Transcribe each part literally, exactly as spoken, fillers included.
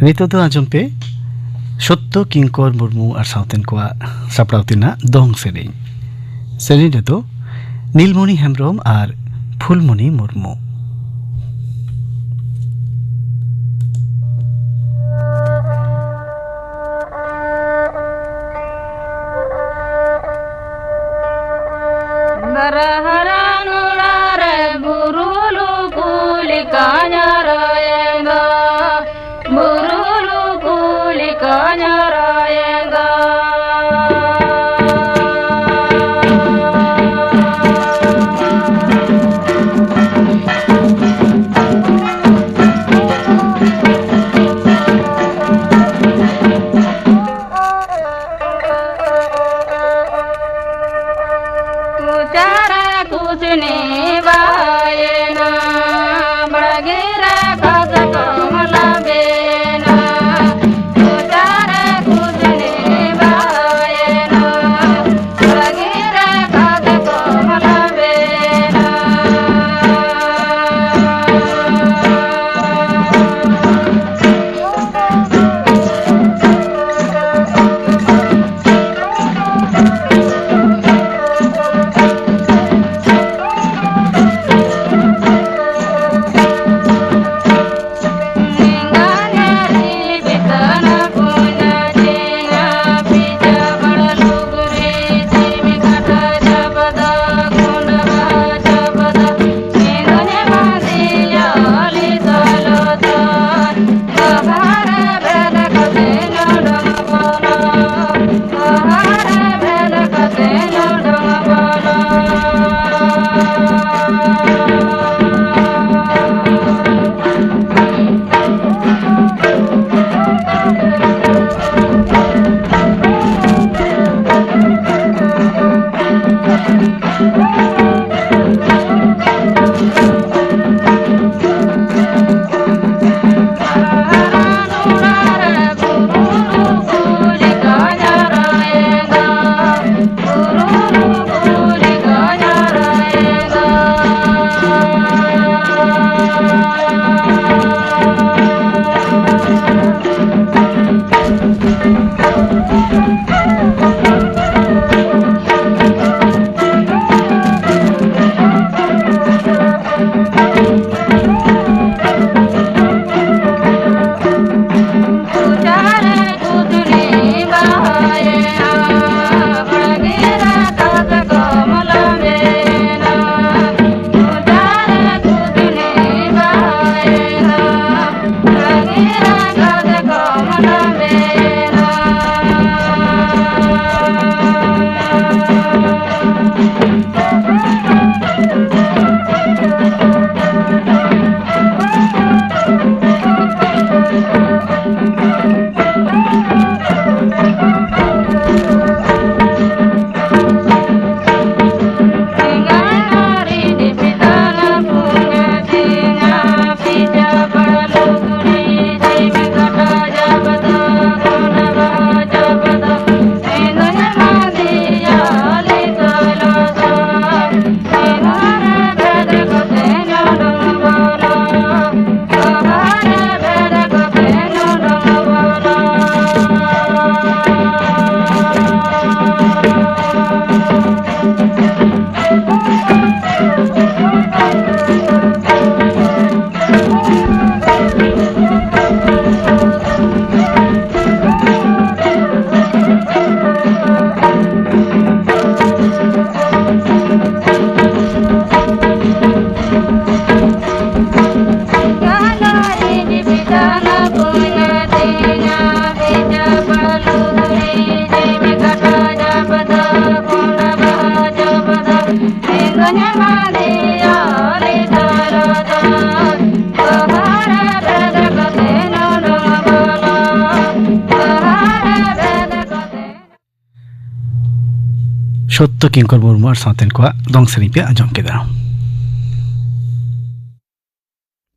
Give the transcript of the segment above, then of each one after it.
ᱱᱤᱛᱚᱜ ᱫᱚ ᱟᱸᱡᱚᱢ ᱯᱮ ᱥᱚᱛᱛᱚ ᱠᱤᱝᱠᱚᱨ ᱢᱩᱨᱢᱩ ᱟᱨ ᱥᱟᱶᱛᱮᱱ ᱠᱚᱣᱟᱜ ᱥᱟᱯᱲᱟᱣ ᱛᱮᱱᱟᱜ ᱫᱚᱝ ᱥᱮᱨᱮᱧ᱾ ᱥᱮᱨᱮᱧ ᱨᱮᱫᱚ ᱱᱤᱞᱢᱚᱬᱤ ᱦᱮᱢᱵᱨᱚᱢ ᱟᱨ ᱯᱷᱩᱞᱢᱚᱱᱤ ᱢᱩᱨᱢᱩ᱾ ᱫᱟᱨᱟ ᱦᱟᱨᱟ ᱱᱚᱲᱟ ᱨᱮ ᱵᱩᱨᱩ ᱞᱩᱠᱩ ᱞᱮᱠᱟ ᱧᱟᱨᱟᱭᱮᱱ ᱫᱚ, ᱵᱩᱨᱩ ᱞᱩᱠᱩ ᱞᱮᱠᱟ ᱧᱟᱨᱟᱭᱮᱱ ᱫᱚ᱾ ᱠᱩᱪᱟᱨᱟ ᱠᱩᱪᱱᱤ ᱵᱟᱭᱮᱱᱟ, ᱵᱟᱲᱜᱮ ᱨᱮ ᱠᱟᱥ ᱠᱚᱢᱞᱟ ᱵᱮᱱᱟ᱾ ᱠᱩᱪᱟᱨᱟ ᱠᱩᱪᱱᱤ ᱵᱟᱭᱮᱱᱟ, ᱵᱟᱲᱜᱮ ᱨᱮ ᱠᱟᱥ ᱠᱚᱢᱞᱟ ᱵᱮᱱᱟ᱾ ᱥᱚᱛᱛᱚ ᱠᱤᱝᱠᱚᱨ ᱢᱩᱨᱢᱩ ᱟᱨ ᱥᱟᱶᱛᱮᱱ ᱠᱚᱣᱟᱜ ᱫᱚᱝ ᱥᱮᱨᱮᱧ ᱯᱮ ᱟᱸᱡᱚᱢ ᱠᱮᱫᱟ᱾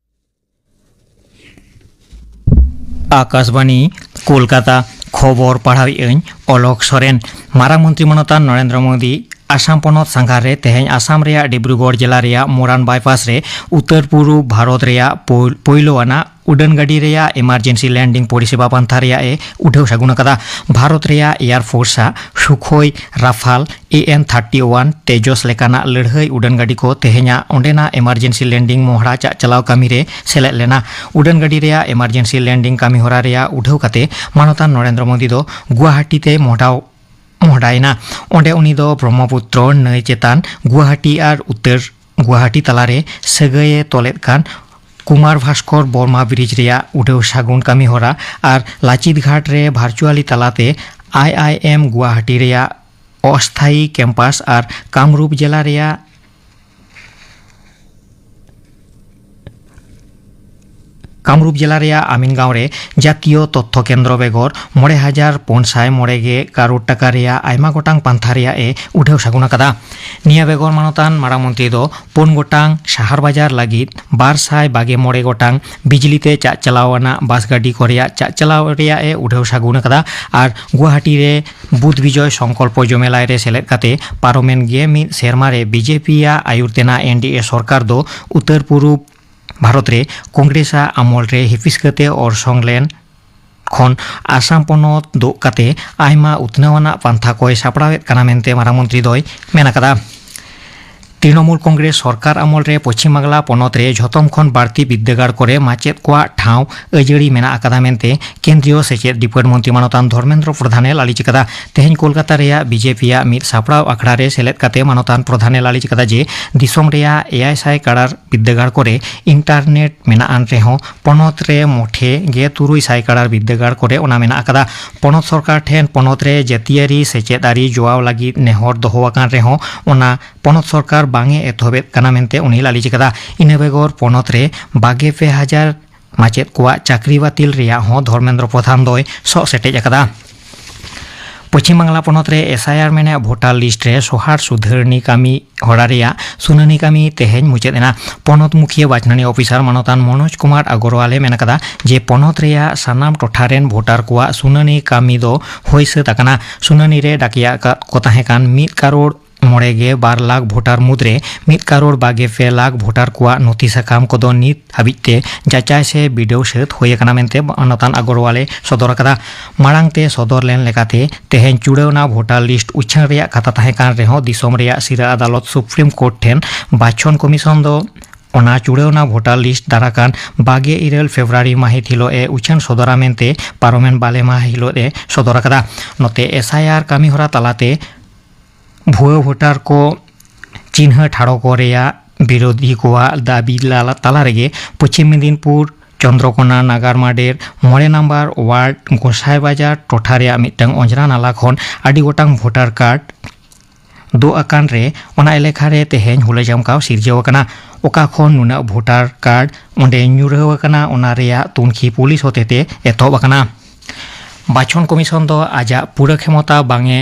ᱟᱠᱟᱥᱵᱟᱬᱤ, ᱠᱳᱞᱠᱟᱛᱟ᱾ ᱠᱷᱚᱵᱚᱨ ᱯᱟᱲᱦᱟᱣᱮᱫ ᱟᱹᱧ ᱚᱞᱚᱠ ᱥᱚᱨᱮᱱ᱾ ᱢᱟᱨᱟᱝ ᱢᱚᱱᱛᱨᱤ ᱢᱟᱱᱚᱛᱟᱱ ᱱᱚᱨᱮᱱᱫᱨᱚ ᱢᱳᱫᱤ ᱟᱥᱟᱢ ᱯᱚᱱᱚᱛ ᱥᱟᱸᱜᱷᱟᱨ ᱨᱮ ᱛᱮᱦᱮᱧ ᱟᱥᱟᱢ ᱨᱮᱭᱟᱜ ᱰᱤᱵᱽᱨᱩᱜᱚᱲ ᱡᱮᱞᱟ ᱨᱮᱭᱟᱜ ᱢᱳᱨᱟᱱ ᱵᱟᱭᱯᱟᱥ ᱨᱮ ᱩᱛᱛᱚᱨ ᱯᱩᱨᱩᱵ ᱵᱷᱟᱨᱚᱛ ᱨᱮᱭᱟᱜ ᱯᱳᱭ-, ᱯᱳᱭᱞᱳ ᱟᱱᱟᱜ ᱩᱰᱟᱹᱱ ᱜᱟᱹᱰᱤ ᱨᱮᱭᱟᱜ emergency landing ᱯᱚᱨᱤᱥᱮᱵᱟ ᱯᱟᱱᱛᱷᱟ ᱨᱮᱭᱟᱜ ᱮ ᱩᱰᱷᱟᱹᱣ ᱥᱟᱹᱜᱩᱱ ᱟᱠᱟᱫᱟ᱾ ᱵᱷᱟᱨᱚᱛ ᱨᱮᱭᱟᱜ Air Force ᱟᱜ ᱥᱩᱠᱷᱳᱭ, ᱨᱟᱯᱷᱟᱞ, A N thirty one ᱛᱮᱡᱚᱥ ᱞᱮᱠᱟᱱᱟᱜ ᱞᱟᱹᱲᱦᱟᱹᱭ ᱩᱰᱟᱹᱱ ᱜᱟᱹᱰᱤ ᱠᱚ ᱛᱮᱦᱮᱧᱟᱜ ᱚᱸᱰᱮᱱᱟᱜ emergency landing ᱢᱚᱦᱲᱟ ᱪᱟᱜ ᱪᱟᱞᱟᱣ ᱠᱟᱹᱢᱤ ᱨᱮ ᱥᱮᱞᱮᱫ ᱞᱮᱱᱟ᱾ ᱩᱰᱟᱹᱱ ᱜᱟᱹᱰᱤ ᱨᱮᱭᱟᱜ emergency landing ᱠᱟᱹᱢᱤ ᱦᱚᱨᱟ ᱨᱮᱭᱟᱜ ᱩᱰᱷᱟᱹᱣ ᱠᱟᱛᱮ ᱢᱟᱱᱚᱛᱟᱱ ᱱᱚᱨᱮᱱᱫᱨᱚ ᱢᱳᱫᱤ ᱫᱚ ᱜᱩᱣᱟᱦᱟᱴᱤ ᱛᱮ ᱢᱚᱦᱰᱟᱣ, ᱢᱚᱦᱰᱟᱭᱮᱱᱟ᱾ ᱚᱸᱰᱮ ᱩᱱᱤ ᱫᱚ ᱵᱨᱚᱦᱢᱚᱯᱩᱛᱨᱚ ᱱᱟᱹᱭ ᱪᱮᱛᱟᱱ ᱜᱩᱣᱟᱦᱟᱴᱤ ᱟᱨ ᱩᱛᱛᱚᱨ ᱜᱩᱣᱟᱦᱟᱴᱤ ᱛᱟᱞᱟᱨᱮ ᱥᱟᱹᱜᱟᱹᱭᱮ ᱛᱚᱞᱮᱫ ᱠᱟᱱ ᱠᱩᱢᱟᱨ ᱵᱷᱟᱥᱠᱚᱨ ᱵᱚᱨᱢᱟ ᱵᱨᱤᱡᱽ ᱨᱮᱭᱟᱜ ᱩᱰᱷᱟᱹᱣ ᱥᱟᱹᱜᱩᱱ ᱠᱟᱹᱢᱤ ᱦᱚᱨᱟ ᱟᱨ ᱞᱟᱪᱤᱛ ᱜᱷᱟᱴ ᱨᱮ virtually ᱛᱟᱞᱟᱛᱮ I I M ᱜᱩᱣᱟᱦᱟᱴᱤ ᱨᱮᱭᱟᱜ ᱚᱥᱛᱷᱟᱭᱤ ᱠᱮᱢᱯᱟᱥ ᱟᱨ ᱠᱟᱢᱨᱩᱯ ᱡᱮᱞᱟ ᱨᱮᱭᱟᱜ, ᱠᱟᱢᱨᱩᱯ ᱡᱮᱞᱟ ᱨᱮᱭᱟᱜ ᱟᱢᱤᱱᱜᱟᱸᱣ ᱨᱮ ᱡᱟᱛᱤᱭᱚ ᱛᱚᱛᱛᱷᱚ ᱠᱮᱱᱫᱨᱚ ᱵᱮᱜᱚᱨ ᱢᱚᱬᱮ ᱦᱟᱡᱟᱨ ᱯᱩᱱ ᱥᱟᱭ ᱢᱚᱬᱮ ᱜᱮ ᱠᱟᱨᱳᱲ ᱴᱟᱠᱟ ᱨᱮᱭᱟᱜ ᱟᱭᱢᱟ ᱜᱚᱴᱟᱝ ᱯᱟᱱᱛᱷᱟ ᱨᱮᱭᱟᱜ ᱮ ᱩᱰᱷᱟᱹᱣ ᱥᱟᱹᱜᱩᱱ ᱟᱠᱟᱫᱟ᱾ ᱱᱤᱭᱟᱹ ᱵᱮᱜᱚᱨ ᱢᱟᱱᱚᱛᱟᱱ ᱢᱟᱨᱟᱝ ᱢᱚᱱᱛᱨᱤ ᱫᱚ ᱯᱩᱱ ᱜᱚᱴᱟᱝ ᱥᱟᱦᱟᱨ ᱵᱟᱡᱟᱨ ᱞᱟᱹᱜᱤᱫ ᱵᱟᱨ ᱥᱟᱭ ᱵᱟᱜᱮ ᱢᱚᱬᱮ ᱜᱚᱴᱟᱝ ᱵᱤᱡᱽᱞᱤ ᱛᱮ ᱪᱟᱜ ᱪᱟᱞᱟᱣ ᱟᱱᱟᱜ ᱵᱟᱥ ᱜᱟᱹᱰᱤ ᱠᱚ ᱨᱮᱭᱟᱜ ᱪᱟᱜ ᱪᱟᱞᱟᱣ ᱨᱮᱭᱟᱜ ᱮ ᱩᱰᱷᱟᱹᱣ ᱥᱟᱹᱜᱩᱱ ᱟᱠᱟᱫᱟ ᱟᱨ ᱜᱩᱣᱟᱦᱟᱴᱤ ᱨᱮ ᱵᱩᱫᱷ ᱵᱤᱡᱚᱭ ᱥᱚᱝᱠᱚᱞᱯᱚ ᱡᱚᱢᱮᱞᱟᱭ ᱨᱮ ᱥᱮᱞᱮᱫ ᱠᱟᱛᱮ ᱯᱟᱨᱚᱢᱮᱱ ᱜᱮ ᱢᱤᱫ ᱥᱮᱨᱢᱟ ᱨᱮ B J P ᱟᱜ ᱟᱭᱩᱨ ᱛᱮᱱᱟᱜ N D A ᱥᱚᱨᱠᱟᱨ ᱫᱚ ᱩᱛᱛᱚᱨ ᱯᱩᱨᱩᱵ ᱵᱷᱟᱨᱚᱛ ᱨᱮ ᱠᱚᱝᱜᱨᱮᱥ ᱟᱜ ᱟᱢᱚᱞ ᱨᱮ ᱦᱤᱯᱤᱥ ᱠᱟᱛᱮ ᱚᱨᱥᱚᱝ ᱞᱮᱱ ᱠᱷᱚᱱ ᱟᱥᱟᱢ ᱯᱚᱱᱚᱛ ᱫᱚᱜ ᱠᱟᱛᱮ ᱟᱭᱢᱟ ᱩᱛᱱᱟᱹᱣ ᱟᱱᱟᱜ ᱯᱟᱱᱛᱷᱟ ᱠᱚᱭ ᱥᱟᱯᱲᱟᱣᱮᱫ ᱠᱟᱱᱟ ᱢᱮᱱᱛᱮ ᱢᱟᱨᱟᱝ ᱢᱚᱱᱛᱨᱤ ᱫᱚᱭ ᱢᱮᱱ ᱟᱠᱟᱫᱟ᱾ ᱛᱨᱤᱱᱚᱢᱩᱞ ᱠᱚᱝᱜᱨᱮᱥ ᱥᱚᱨᱠᱟᱨ ᱟᱢᱚᱞ ᱨᱮ ᱯᱚᱪᱷᱤᱢ ᱵᱟᱝᱞᱟ ᱯᱚᱱᱚᱛ ᱨᱮ ᱡᱷᱚᱛᱚᱢ ᱠᱷᱚᱱ ᱵᱟᱹᱲᱛᱤ ᱵᱤᱨᱫᱟᱹᱜᱟᱲ ᱠᱚᱨᱮ ᱢᱟᱪᱮᱫ ᱠᱚᱣᱟᱜ ᱴᱷᱟᱶ ᱟᱹᱡᱟᱹᱲᱤ ᱢᱮᱱᱟᱜ ᱟᱠᱟᱫᱟ ᱢᱮᱱᱛᱮ ᱠᱮᱱᱫᱨᱤᱭᱚ ᱥᱮᱪᱮᱫ ᱰᱤᱯᱟᱨᱴᱢᱮᱱᱴ ᱢᱚᱱᱛᱨᱤ ᱢᱟᱱᱚᱛᱟᱱ ᱫᱷᱚᱨᱢᱮᱱᱫᱨᱚ ᱯᱨᱚᱫᱷᱟᱱᱮ ᱞᱟᱹᱞᱤᱥ ᱟᱠᱟᱫᱟ᱾ ᱛᱮᱦᱮᱧ ᱠᱳᱞᱠᱟᱛᱟ ᱨᱮᱭᱟᱜ ᱵᱤᱡᱮᱯᱤ ᱟᱜ ᱢᱤᱫ ᱥᱟᱯᱲᱟᱣ ᱟᱠᱷᱲᱟ ᱨᱮ ᱥᱮᱞᱮᱫ ᱠᱟᱛᱮ ᱢᱟᱱᱚᱛᱟᱱ ᱯᱨᱚᱫᱷᱟᱱᱮ ᱞᱟᱹᱞᱤᱥ ᱟᱠᱟᱫᱟ ᱡᱮ ᱫᱤᱥᱚᱢ ᱨᱮᱭᱟᱜ ᱮᱭᱟᱭ ᱥᱟᱭ ᱠᱟᱲᱟᱨ ᱵᱤᱨᱫᱟᱹᱜᱟᱲ ᱠᱚᱨᱮ ᱤᱱᱴᱟᱨᱱᱮᱴ ᱢᱮᱱᱟᱜ ᱟᱱ ᱨᱮᱦᱚᱸ ᱯᱚᱱᱚᱛ ᱨᱮ ᱢᱚᱴᱷᱮ ᱜᱮ ᱛᱩᱨᱩᱭ ᱥᱟᱭ ᱠᱟᱲᱟᱨ ᱵᱤᱨᱫᱟᱹᱜᱟᱲ ᱠᱚᱨᱮ ᱚᱱᱟ ᱢᱮᱱᱟᱜ ᱟᱠᱟᱫᱟ᱾ ᱯᱚᱱᱚᱛ ᱥᱚᱨᱠᱟᱨ ᱴᱷᱮᱱ ᱯᱚᱱᱚᱛ ᱨᱮ ᱡᱟᱹᱛᱤᱭᱟᱹᱨᱤ ᱥᱮᱪᱮᱫ ᱟᱹᱨᱤ ᱡᱚᱣᱟᱣ ᱞᱟᱹᱜᱤᱫ ᱱᱮᱦᱚᱨ ᱫᱚᱦᱚ ᱟᱠᱟᱱ ᱨᱮᱦᱚᱸ ᱚᱱᱟ ᱯᱚᱱᱚᱛ ᱥᱚᱨᱠᱟᱨ ᱵᱟᱝ ᱮ ᱮᱛᱚᱦᱚᱵᱮᱫ ᱠᱟᱱᱟ ᱢᱮᱱᱛᱮ ᱩᱱᱤ ᱞᱟᱹᱞᱤᱥ ᱟᱠᱟᱫᱟ᱾ ᱤᱱᱟᱹ ᱵᱮᱜᱚᱨ ᱯᱚᱱᱚᱛ ᱨᱮ ᱵᱟᱜᱮ ᱯᱮ ᱦᱟᱡᱟᱨ ᱢᱟᱪᱮᱫ ᱠᱚᱣᱟᱜ ᱪᱟᱹᱠᱨᱤ ᱵᱟᱹᱛᱤᱞ ᱨᱮᱭᱟᱜ ᱦᱚᱸ ᱫᱷᱚᱨᱢᱮᱱᱫᱨᱚ ᱯᱨᱚᱫᱷᱟᱱ ᱫᱚᱭ ᱥᱚᱜ ᱥᱮᱴᱮᱡ ᱟᱠᱟᱫᱟ᱾ ᱯᱚᱪᱷᱤᱢ ᱵᱟᱝᱞᱟ ᱯᱚᱱᱚᱛ ᱨᱮ ᱮᱥ ᱟᱭ ᱟᱨ ᱢᱮᱱᱟᱜ ᱵᱷᱳᱴᱟᱨ ᱞᱤᱥᱴ ᱨᱮ ᱥᱚᱦᱟᱨ ᱥᱩᱫᱷᱟᱹᱨᱱᱤ ᱠᱟᱹᱢᱤ ᱦᱚᱨᱟ ᱨᱮᱭᱟᱜ ᱥᱩᱱᱟᱹᱱᱤ ᱠᱟᱹᱢᱤ ᱛᱮᱦᱮᱧ ᱢᱩᱪᱟᱹᱫ ᱮᱱᱟ᱾ ᱯᱚᱱᱚᱛ ᱢᱩᱠᱷᱤᱭᱟᱹ ᱵᱟᱪᱷᱱᱟᱱᱤ ᱚᱯᱷᱤᱥᱟᱨ ᱢᱟᱱᱚᱛᱟᱱ ᱢᱚᱱᱳᱡᱽ ᱠᱩᱢᱟᱨ ᱟᱜᱚᱨᱣᱟᱞ ᱮ ᱢᱮᱱ ᱟᱠᱟᱫᱟ ᱡᱮ ᱯᱚᱱᱚᱛ ᱨᱮᱭᱟᱜ ᱥᱟᱱᱟᱢ ᱴᱚᱴᱷᱟ ᱨᱮᱱ ᱵᱷᱳᱴᱟᱨ ᱠᱚᱣᱟᱜ ᱥᱩᱱᱟᱹᱱᱤ ᱠᱟᱹᱢᱤ ᱫᱚ ᱦᱩᱭ ᱥᱟᱹᱛ ᱟᱠᱟᱱᱟ᱾ ᱥᱩᱱᱟᱹᱱᱤ ᱨᱮ ᱰᱟᱠᱮ ᱟᱠᱟᱫ ᱠᱚ ᱛᱟᱦᱮᱸ ᱠᱟᱱ ᱢᱤᱫ ᱠᱟᱨᱳᱲ ᱢᱚᱬᱮ ᱜᱮ ᱵᱟᱨ ᱞᱟᱠᱷ ᱵᱷᱳᱴᱟᱨ ᱢᱩᱫᱽᱨᱮ ᱢᱤᱫ ᱠᱟᱨᱳᱲ ᱵᱟᱜᱮ ᱯᱮ ᱞᱟᱠᱷ ᱵᱷᱳᱴᱟᱨ ᱠᱚᱣᱟᱜ ᱱᱚᱛᱷᱤ ᱥᱟᱠᱟᱢ ᱠᱚᱫᱚ ᱱᱤᱛ ᱦᱟᱹᱵᱤᱡ ᱛᱮ ᱡᱟᱪᱟᱭ ᱥᱮ ᱵᱤᱰᱟᱹᱣ ᱥᱟᱹᱛ ᱦᱩᱭ ᱟᱠᱟᱱᱟ ᱢᱮᱱᱛᱮ ᱢᱟᱱᱚᱛᱟᱱ ᱟᱜᱚᱨᱣᱟᱞ ᱮ ᱥᱚᱫᱚᱨ ᱟᱠᱟᱫᱟ᱾ ᱢᱟᱲᱟᱝ ᱛᱮ ᱥᱚᱫᱚᱨ ᱞᱮᱱ ᱞᱮᱠᱟᱛᱮ ᱛᱮᱦᱮᱧ ᱪᱩᱲᱟᱹᱣᱱᱟ ᱵᱷᱳᱴᱟᱨ ᱞᱤᱥᱴ ᱩᱪᱷᱟᱹᱱ ᱨᱮᱭᱟᱜ ᱠᱟᱛᱷᱟ ᱛᱟᱦᱮᱸ ᱠᱟᱱ ᱨᱮᱦᱚᱸ ᱫᱤᱥᱚᱢ ᱨᱮᱭᱟᱜ ᱥᱤᱨᱟᱹ ᱟᱫᱟᱞᱚᱛ ᱥᱩᱯᱨᱤᱢ ᱠᱳᱨᱴ ᱴᱷᱮᱱ ᱵᱟᱪᱷᱚᱱ ᱠᱚᱢᱤᱥᱚᱱ ᱫᱚ ᱚᱱᱟ ᱪᱩᱲᱟᱹᱣᱱᱟ ᱵᱷᱳᱴᱟᱨ ᱞᱤᱥᱴ ᱫᱟᱨᱟᱠᱟᱱ ᱵᱟᱜᱮ ᱤᱨᱟᱹᱞ ᱯᱷᱮᱵᱽᱨᱩᱣᱟᱨᱤ ᱢᱟᱹᱦᱤᱛ ᱦᱤᱞᱳᱜ ᱮ ᱩᱪᱷᱟᱹᱱ ᱥᱚᱫᱚᱨᱟ ᱢᱮᱱᱛᱮ ᱯᱟᱨᱚᱢᱮᱱ ᱵᱟᱞᱮ ᱢᱟᱦᱟ ᱦᱤᱞᱳᱜ ᱮ ᱥᱚᱫᱚᱨ ᱟᱠᱟᱫᱟ᱾ ᱱᱚᱛᱮ ᱮᱥ ᱟᱭ ᱟᱨ ᱠᱟᱹᱢᱤᱦᱚᱨᱟ ᱛᱟᱞᱟᱛᱮ ᱵᱷᱩᱣᱟᱹ ᱵᱷᱳᱴᱟᱨ ᱠᱚ ᱪᱤᱱᱦᱟᱹ ᱴᱷᱟᱲᱚ ᱠᱚ ᱨᱮᱭᱟᱜ ᱵᱤᱨᱳᱫᱷᱤ ᱠᱚᱣᱟᱜ ᱫᱟᱹᱵᱤ ᱞᱟᱞᱟ-, ᱛᱟᱞᱟ ᱨᱮᱜᱮ ᱯᱚᱪᱷᱤᱢ ᱢᱮᱫᱤᱱᱯᱩᱨ ᱪᱚᱱᱫᱨᱚᱠᱳᱱᱟ ᱱᱟᱜᱟᱨ ᱢᱟᱰᱮᱨ ᱢᱚᱬᱮ ᱱᱟᱢᱵᱟᱨ ᱣᱟᱨᱰ ᱜᱚᱸᱥᱟᱭ ᱵᱟᱡᱟᱨ ᱴᱚᱴᱷᱟ ᱨᱮᱭᱟᱜ ᱢᱤᱫᱴᱟᱝ ᱚᱸᱡᱽᱨᱟ ᱱᱟᱞᱟ ᱠᱷᱚᱱ ᱟᱹᱰᱤ ᱜᱚᱴᱟᱝ ᱵᱷᱳᱴᱟᱨ ᱠᱟᱨᱰ ᱫᱚ ᱟᱠᱟᱱ ᱨᱮ ᱚᱱᱟ ᱮᱞᱟᱠᱟ ᱨᱮ ᱛᱮᱦᱮᱧ ᱦᱩᱞᱟᱹ ᱡᱟᱢᱠᱟᱣ ᱥᱤᱨᱡᱟᱹᱣ ᱟᱠᱟᱱᱟ᱾ ᱚᱠᱟ ᱠᱷᱚᱱ ᱱᱩᱱᱟᱹᱜ ᱵᱷᱳᱴᱟᱨ ᱠᱟᱨᱰ ᱚᱸᱰᱮ ᱧᱩᱨᱦᱟᱹᱣ ᱟᱠᱟᱱᱟ, ᱚᱱᱟ ᱨᱮᱭᱟᱜ ᱛᱩᱱᱠᱷᱤ ᱯᱩᱞᱤᱥ ᱦᱚᱛᱮᱛᱮ ᱮᱛᱚᱦᱚᱵ ᱟᱠᱟᱱᱟ᱾ ᱵᱟᱪᱷᱚᱱ ᱠᱚᱢᱤᱥᱚᱱ ᱫᱚ ᱟᱡᱟᱜ ᱯᱩᱨᱟᱹ ᱠᱷᱮᱢᱚᱛᱟ ᱵᱟᱝ ᱮ